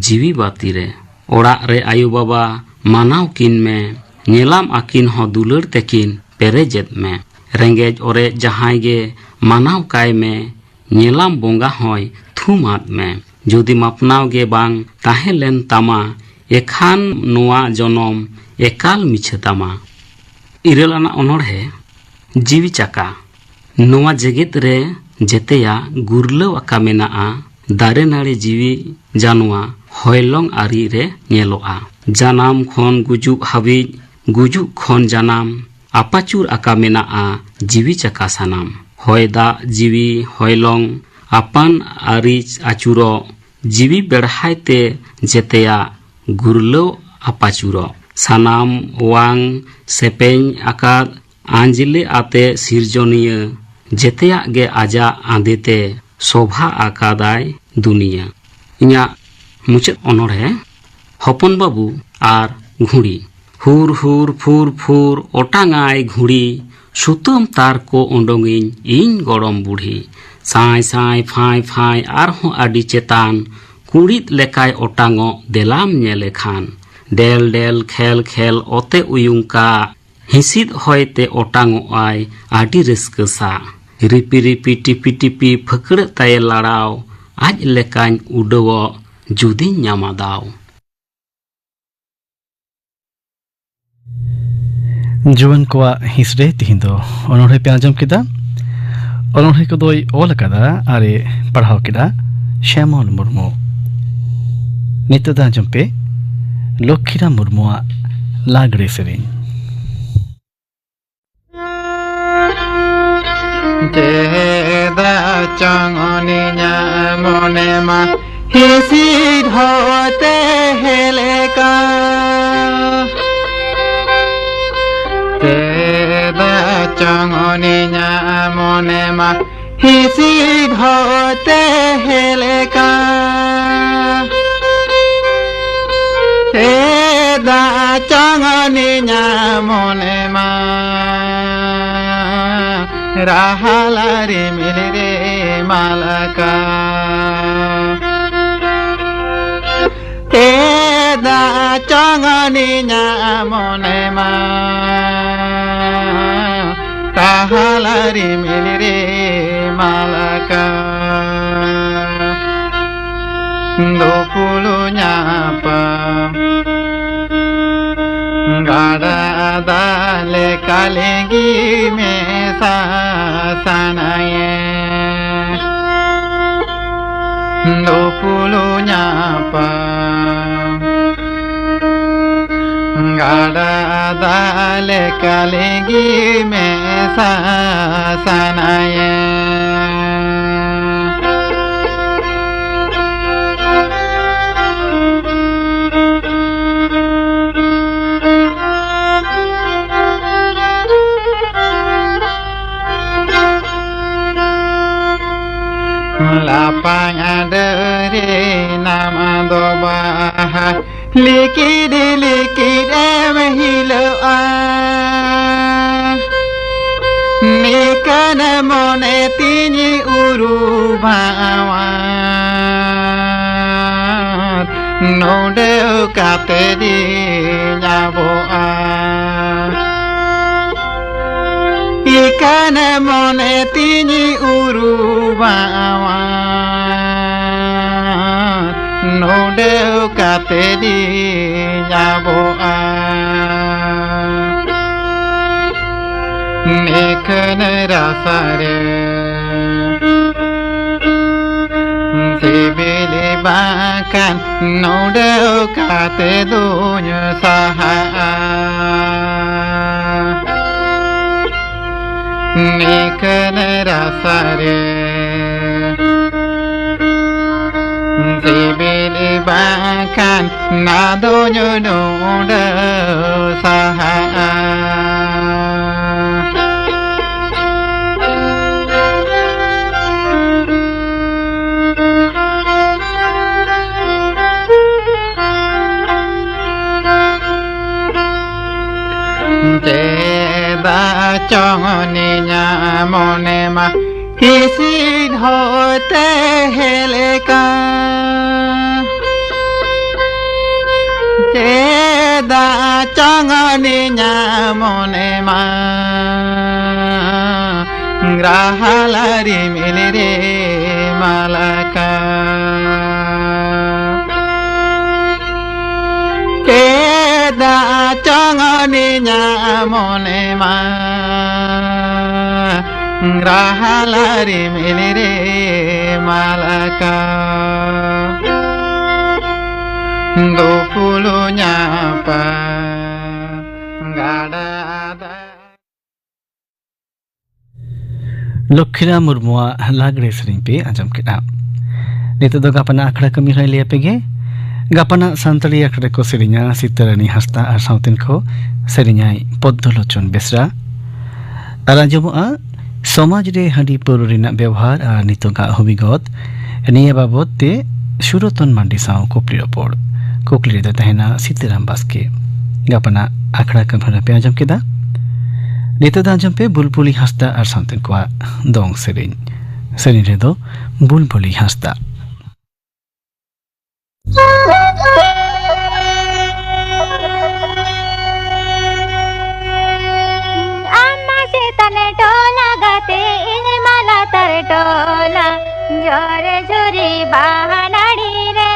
ᱡᱤᱣᱤ ᱵᱟᱹᱛᱤ ᱨᱮ᱾ ᱚᱲᱟᱜ ᱨᱮ ᱟᱭᱳ ᱵᱟᱵᱟ ᱢᱟᱱᱟᱣ ᱠᱤᱱ ᱢᱮ, ᱧᱮᱞᱟᱢ ᱟᱹᱠᱤᱱ ᱦᱚᱸ ᱫᱩᱞᱟᱹᱲ ᱛᱮᱠᱤᱱ ᱯᱮᱨᱮᱡᱮᱫ ᱢᱮ᱾ ᱨᱮᱸᱜᱮᱡ ᱚᱨᱮᱡ ᱡᱟᱦᱟᱸᱭ ᱜᱮ ᱢᱟᱱᱟᱣ ᱠᱟᱭ ᱢᱮ, ᱧᱮᱞᱟᱢ ᱵᱚᱸᱜᱟ ᱦᱚᱸᱭ ᱛᱷᱩᱢᱟᱫ ᱢᱮ᱾ ᱡᱩᱫᱤ ᱢᱟᱯᱱᱟᱣ ᱜᱮ ᱵᱟᱝ ᱛᱟᱦᱮᱸ ᱞᱮᱱ ᱛᱟᱢᱟ, ᱮᱠᱷᱟᱱ ᱱᱚᱣᱟ ᱡᱚᱱᱚᱢ ᱮᱠᱟᱞ ᱢᱤᱪᱷᱟᱹ ᱛᱟᱢᱟ᱾ ᱤᱨᱟᱹᱞ ᱟᱱᱟᱜ ᱚᱱᱚᱬᱦᱮ, ᱡᱤᱣᱤ ᱪᱟᱠᱟ᱾ ᱱᱚᱣᱟ ᱡᱮᱜᱮᱛ ᱨᱮ ᱡᱮᱛᱮᱭᱟᱜ ᱜᱩᱨᱞᱟᱹᱣ ᱟᱠᱟ ᱢᱮᱱᱟᱜᱼᱟ, ᱫᱟᱨᱮ ᱱᱟᱹᱲᱤ ᱡᱤᱣᱤ ᱡᱟᱱᱣᱟ ᱦᱚᱭᱞᱚᱝ ᱟᱹᱨᱤ ᱨᱮ ᱧᱮᱞᱚᱜᱼᱟ᱾ ᱡᱟᱱᱟᱢ ᱠᱷᱚᱱ ᱜᱩᱡᱩᱜ ᱦᱟᱹᱵᱤᱡ, ᱜᱩᱡᱩᱜ ᱠᱷᱚᱱ ᱡᱟᱱᱟᱢ, ᱟᱯᱟᱪᱩᱨ ᱟᱠᱟ ᱢᱮᱱᱟᱜᱼᱟ ᱡᱤᱣᱤ ᱪᱟᱠᱟ ᱥᱟᱱᱟᱢ᱾ ᱦᱚᱭ ᱫᱟᱜ ᱡᱤᱣᱤ ᱦᱚᱭᱞᱚᱝ ᱟᱯᱟᱱ ᱟᱹᱨᱤ ᱟᱹᱪᱩᱨᱚᱜ, ᱡᱤᱣᱤ ᱵᱮᱲᱦᱟᱭ ᱛᱮ ᱡᱮᱛᱮᱭᱟᱜ ᱜᱩᱨᱞᱟᱹᱣ ᱟᱯᱟᱪᱩᱨᱚᱜ᱾ ᱥᱟᱱᱟᱢ ᱣᱟᱝ ᱥᱮᱯᱮᱧ ᱟᱠᱟᱫ ᱟᱸᱡᱽᱞᱮ ᱟᱛᱮ ᱥᱤᱨᱡᱚᱱᱤᱭᱟᱹ, ᱡᱮᱛᱮᱭᱟᱜ ᱜᱮ ᱟᱡᱟᱜ ᱟᱸᱫᱮ ᱛᱮ ᱥᱚᱵᱷᱟ ᱟᱠᱟᱫᱟᱭ ᱫᱩᱱᱤᱭᱟᱹ᱾ ᱤᱧᱟᱹᱜ ᱢᱩᱪᱟᱹᱫ ᱚᱱᱚᱬᱦᱮ, ᱦᱚᱯᱚᱱ ᱵᱟᱹᱵᱩ ᱟᱨ ᱜᱷᱩᱲᱤ᱾ ᱦᱩᱨ ᱦᱩᱨ ᱯᱷᱩᱨ ᱯᱷᱩᱨ ᱚᱴᱟᱝᱟᱭ ᱜᱷᱩᱲᱤ, ᱥᱩᱛᱟᱹᱢ ᱛᱟᱨ ᱠᱚ ᱚᱰᱚᱝᱤᱧ ᱤᱧ ᱜᱚᱲᱚᱢ ᱵᱩᱲᱦᱤ᱾ ᱥᱟᱸᱭ ᱥᱟᱸᱭ ᱯᱷᱟᱸᱭ ᱯᱷᱟᱸᱭ ᱟᱨᱦᱚᱸ ᱟᱹᱰᱤ ᱪᱮᱛᱟᱱ, ᱠᱩᱬᱤᱫ ᱞᱮᱠᱟᱭ ᱚᱴᱟᱝᱚᱜ ᱫᱮᱞᱟᱢ ᱧᱮᱞᱮ ᱠᱷᱟᱱ᱾ ᱰᱮᱞ ᱰᱮᱞ ᱠᱷᱮᱞ ᱠᱷᱮᱞ ᱚᱛᱮ ᱩᱭᱩᱝ ᱠᱟᱜ, ᱦᱤᱸᱥᱤᱫ ᱦᱚᱭ ᱛᱮ ᱚᱴᱟᱝᱚᱜ ᱟᱭ ᱟᱹᱰᱤ ᱨᱟᱹᱥᱠᱟᱹ ᱥᱟᱜ᱾ ᱨᱤᱯᱤ ᱨᱤᱯᱤ ᱴᱤᱯᱤ ᱴᱤᱯᱤ ᱯᱷᱟᱹᱠᱲᱟᱹᱜ ᱛᱟᱭᱮ ᱞᱟᱲᱟᱣ, ᱟᱡ ᱞᱮᱠᱟᱧ ᱩᱰᱟᱹᱣᱚᱜ ᱡᱩᱫᱤᱧ ᱧᱟᱢᱟ ᱫᱟᱣ᱾ ᱡᱩᱣᱟᱹᱱ ᱠᱚᱣᱟᱜ ᱦᱤᱸᱥ ᱨᱮ ᱛᱤᱦᱤᱧ ᱫᱚ ᱚᱱᱚᱬᱦᱮ ᱯᱮ ᱟᱸᱡᱚᱢ ᱠᱮᱫᱟ᱾ ᱚᱱᱚᱬᱦᱮ ᱠᱚᱫᱚᱭ ᱚᱞ ᱟᱠᱟᱫᱟ ᱟᱨ ᱮ ᱯᱟᱲᱦᱟᱣ ᱠᱮᱫᱟ ᱥᱭᱟᱢᱚᱞ ᱢᱩᱨᱢᱩ᱾ ᱱᱤᱛᱚᱜ ᱫᱚ ᱟᱸᱡᱚᱢ ᱯᱮ ᱞᱚᱠᱠᱷᱤᱨᱟᱢ ᱢᱩᱨᱢᱩᱣᱟᱜ ᱞᱟᱜᱽᱲᱮ ᱥᱮᱨᱮᱧ᱾ ᱪᱮᱫᱟᱜ ᱪᱚᱝ ᱩᱱᱤᱧᱟᱜ ᱢᱚᱱᱮ ᱢᱟ ᱦᱤᱥᱤᱫ ᱦᱚᱭᱛᱮ ᱦᱮᱞᱮᱠᱟ᱾ ᱪᱮᱫᱟᱜ ᱪᱚᱝ ᱩᱱᱤᱧᱟᱜ ᱢᱚᱱᱮ ᱢᱟ ᱦᱤᱥᱤᱫ ᱦᱚᱭᱛᱮ ᱦᱮᱞᱮᱠᱟ᱾ ᱪᱮᱫᱟᱜ ᱪᱚᱝ ᱩᱱᱤᱧᱟᱜ ᱢᱚᱱᱮ ᱢᱟ ᱨᱟᱦᱟᱞᱟ ᱨᱤᱢᱤᱞ ᱨᱮ ᱢᱟᱞᱟᱠᱟ᱾ ᱪᱮᱫᱟᱜ ᱪᱚᱝ ᱩᱱᱤᱧᱟᱜ ᱢᱚᱱᱮ ᱢᱟ ᱨᱟᱦᱟᱞᱟ ᱨᱤᱢᱤᱞ ᱨᱮ ᱢᱟᱞᱟᱠᱟ᱾ ᱫᱩᱯᱩᱞᱩ ᱧᱟᱯᱟᱢ ᱜᱟᱰᱟ ᱫᱟᱜ ᱞᱮᱠᱟ ᱞᱤᱸᱜᱤ ᱢᱮᱥᱟ ᱥᱟᱱᱟᱭᱮ᱾ ᱫᱩᱯᱩᱞᱩ ᱧᱟᱯᱟᱢ ᱜᱟᱰᱟ ᱫᱟᱜ ᱞᱮᱠᱟ ᱞᱤᱸᱜᱤ ᱢᱮᱥᱟ ᱥᱟᱱᱟᱭᱮ᱾ ᱞᱟᱯᱟᱝ ᱟᱰᱟᱹᱨᱤ ᱱᱟᱢ ᱫᱚ ᱵᱟᱦᱟ ᱞᱤᱠᱤᱰ ᱞᱤᱠᱤᱰ ᱮᱢ ᱦᱤᱞᱟᱹᱜᱼᱟ᱾ ᱱᱤᱠᱟᱹᱱ ᱢᱚᱱᱮ ᱛᱤᱧ ᱩᱨᱩᱵᱟᱣᱟ᱾ ᱱᱚᱰᱮ ᱠᱟᱛᱮ ᱫᱤᱧ ᱟᱵᱚᱜᱼᱟ᱾ ᱤᱠᱟᱱ ᱢᱚᱱᱮ ᱛᱤᱧ ᱩᱨᱩᱵᱟᱣᱟ᱾ ᱱᱚᱰᱮ ᱠᱟᱛᱮ ᱫᱤᱧ ᱟᱵᱚᱜᱼᱟ᱾ ᱱᱤᱠᱷᱟᱹᱱ ᱨᱟᱥᱟ ᱨᱮ ᱥᱤᱵᱤᱞ ᱵᱟᱝᱠᱷᱟᱱ ᱱᱚᱰᱮ ᱠᱟᱛᱮ ᱫᱩᱧ ᱥᱟᱦᱟᱜᱼᱟ᱾ ᱱᱤᱠᱷᱟᱹᱱ ᱠᱟᱱ ᱨᱟᱥᱟ ᱨᱮ ᱥᱤᱵᱤᱞ ᱵᱟᱝᱠᱷᱟᱱ ᱱᱟᱫᱚ ᱧᱩ ᱱᱚᱰᱮ ᱥᱟᱦᱟᱜᱼᱟ᱾ ᱪᱮᱫᱟᱜ ᱪᱚᱝ ᱱᱤᱧᱟᱜ ᱢᱚᱱᱮ ᱢᱟ ᱦᱤᱥᱤᱫ ᱦᱚᱭᱛᱮ ᱦᱮᱞᱮᱠᱟ᱾ ᱪᱮᱫᱟᱜ ᱪᱚᱝ ᱱᱤᱧᱟᱜ ᱢᱚᱱᱮ ᱢᱟ ᱨᱟᱦᱟᱞᱟ ᱨᱤᱢᱤᱞ ᱨᱮ ᱢᱟᱞᱟᱠᱟ᱾ ᱪᱮᱫᱟᱜ ᱪᱚᱝ ᱱᱤᱧᱟᱜ ᱢᱚᱱᱮ ᱢᱟ ᱨᱟᱦᱟᱞᱟ ᱨᱤᱢᱤᱞ ᱨᱮ ᱢᱟᱞᱟᱠᱟ᱾ ᱫᱩᱯᱩᱞᱩ ᱧᱟᱯᱟ ᱜᱟᱰᱟ ᱫᱟᱜ᱾ ᱞᱚᱠᱠᱷᱤᱨᱟᱢ ᱢᱩᱨᱢᱩᱣᱟᱜ ᱞᱟᱜᱽᱲᱮ ᱥᱮᱨᱮᱧ ᱯᱮ ᱟᱸᱡᱚᱢ ᱠᱮᱫᱟ᱾ ᱱᱤᱛᱚᱜ ᱫᱚ ᱜᱟᱯᱟᱱᱟᱜ ᱟᱠᱷᱲᱟ ᱠᱟᱹᱢᱤ ᱦᱚᱸᱭ ᱞᱟᱹᱭ ᱟᱯᱮ ᱜᱮ᱾ ᱜᱟᱯᱟᱱᱟᱜ ᱥᱟᱱᱛᱟᱲᱤ ᱟᱠᱷᱲᱟ ᱨᱮᱠᱚ ᱥᱮᱨᱮᱧᱟ ᱥᱤᱛᱟᱹᱨᱟᱹᱱᱤ ᱦᱟᱸᱥᱫᱟ ᱟᱨ ᱥᱟᱶᱛᱮᱱ ᱠᱚ, ᱥᱮᱨᱮᱧᱟᱭ ᱯᱚᱫᱽᱫᱚᱞᱳᱪᱚᱱ ᱵᱮᱥᱨᱟ᱾ ᱟᱨ ᱟᱸᱡᱚᱢᱚᱜᱼᱟ ᱥᱚᱢᱟᱡᱽ ᱨᱮ ᱦᱟᱺᱰᱤ ᱯᱟᱹᱣᱨᱟᱹ ᱨᱮᱱᱟᱜ ᱵᱮᱣᱦᱟᱨ ᱟᱨ ᱱᱤᱛᱚᱜᱟᱜ ᱦᱚᱵᱤᱜᱚᱛ, ᱱᱤᱭᱟᱹ ᱵᱟᱵᱚᱛ ᱛᱮ ᱥᱩᱨᱚᱛᱚᱱ ᱢᱟᱱᱰᱤ ᱥᱟᱶ ᱠᱩᱠᱞᱤ ᱨᱚᱯᱚᱲ᱾ ᱠᱩᱠᱞᱤ ᱨᱮᱫᱚ ᱛᱟᱦᱮᱱᱟ ᱥᱤᱛᱟᱹᱨᱟᱢ ᱵᱟᱥᱠᱮ᱾ ᱜᱟᱯᱟᱱᱟᱜ ᱟᱠᱷᱲᱟ ᱠᱟᱹᱢᱤ ᱦᱚᱨᱟ ᱯᱮ ᱟᱸᱡᱚᱢ ᱠᱮᱫᱟ᱾ ᱱᱤᱛᱚᱜ ᱫᱚ ᱟᱸᱡᱚᱢ ᱯᱮ ᱵᱩᱞᱵᱩᱞᱤ ᱦᱟᱸᱥᱫᱟ ᱟᱨ ᱥᱟᱶᱛᱮᱱ ᱠᱚᱣᱟᱜ ᱫᱚᱝ ᱥᱮᱨᱮᱧ᱾ ᱥᱮᱨᱮᱧ ᱨᱮᱫᱚ ᱵᱩᱞᱵᱩᱞᱤ ᱦᱟᱸᱥᱫᱟ᱾ ᱟᱢ ᱢᱟ ᱪᱮᱛᱟᱱ ᱴᱚᱞᱟ ᱜᱟᱛᱮ, ᱤᱧ ᱢᱟ ᱞᱟᱛᱟᱨ ᱴᱚᱞᱟ᱾ ᱡᱚᱨᱮ ᱡᱩᱨᱤ ᱵᱟᱦᱟ ᱱᱟᱹᱲᱤ ᱨᱮ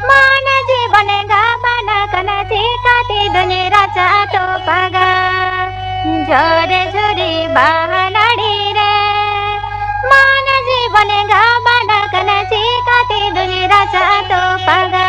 ᱢᱟᱱᱮ ᱡᱤᱵᱚᱱ ᱜᱟᱵᱟᱱ ᱟᱠᱟᱱᱟ, ᱪᱤᱠᱟᱹᱛᱮ ᱫᱩᱧ ᱨᱟᱪᱟ ᱛᱚᱯᱟᱜᱟ? ᱡᱚᱨᱮ ᱡᱩᱨᱤ ᱵᱟᱦᱟ ᱱᱟᱹᱲᱤ ᱨᱮ ᱢᱟᱱᱮ ᱡᱤᱵᱚᱱ ᱜᱟᱵᱟᱱ ᱟᱠᱟᱱᱟ, ᱪᱤᱠᱟᱹᱛᱮ ᱫᱩᱧ ᱨᱟᱪᱟ ᱛᱚᱯᱟᱜᱟ?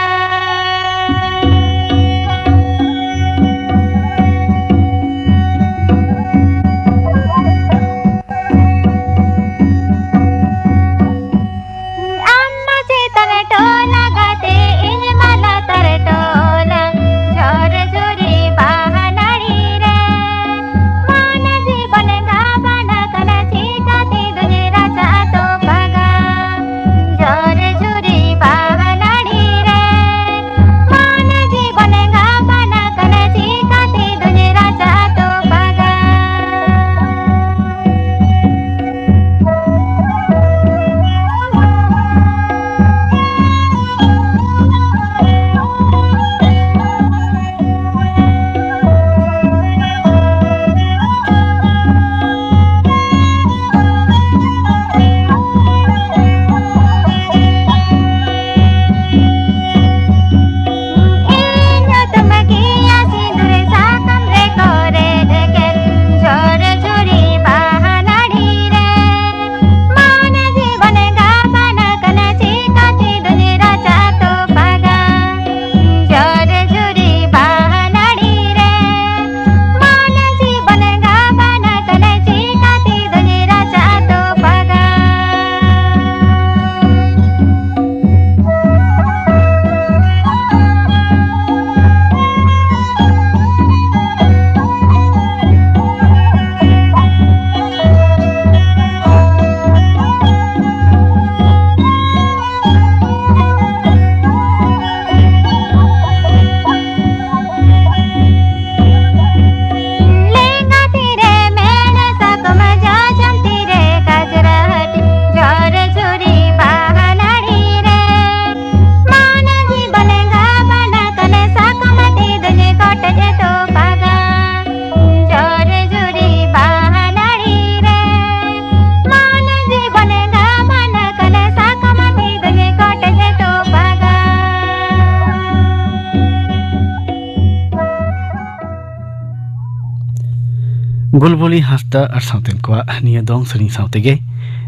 ᱵᱩᱞᱵᱩᱞᱤ ᱦᱟᱸᱥᱫᱟ ᱟᱨ ᱥᱟᱶᱛᱮᱱ ᱠᱚᱣᱟᱜ ᱱᱤᱭᱟᱹ ᱫᱚᱝ ᱥᱮᱨᱮᱧ ᱥᱟᱶ ᱛᱮᱜᱮ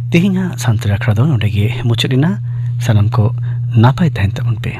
ᱛᱮᱦᱮᱧᱟᱜ ᱥᱟᱱᱛᱟᱲᱤ ᱟᱠᱷᱲᱟ ᱫᱚ ᱱᱚᱰᱮ ᱜᱮ ᱢᱩᱪᱟᱹᱫ ᱮᱱᱟ᱾ ᱥᱟᱱᱟᱢ ᱠᱚ ᱱᱟᱯᱟᱭ ᱛᱟᱦᱮᱱ ᱛᱟᱵᱚᱱ ᱯᱮ᱾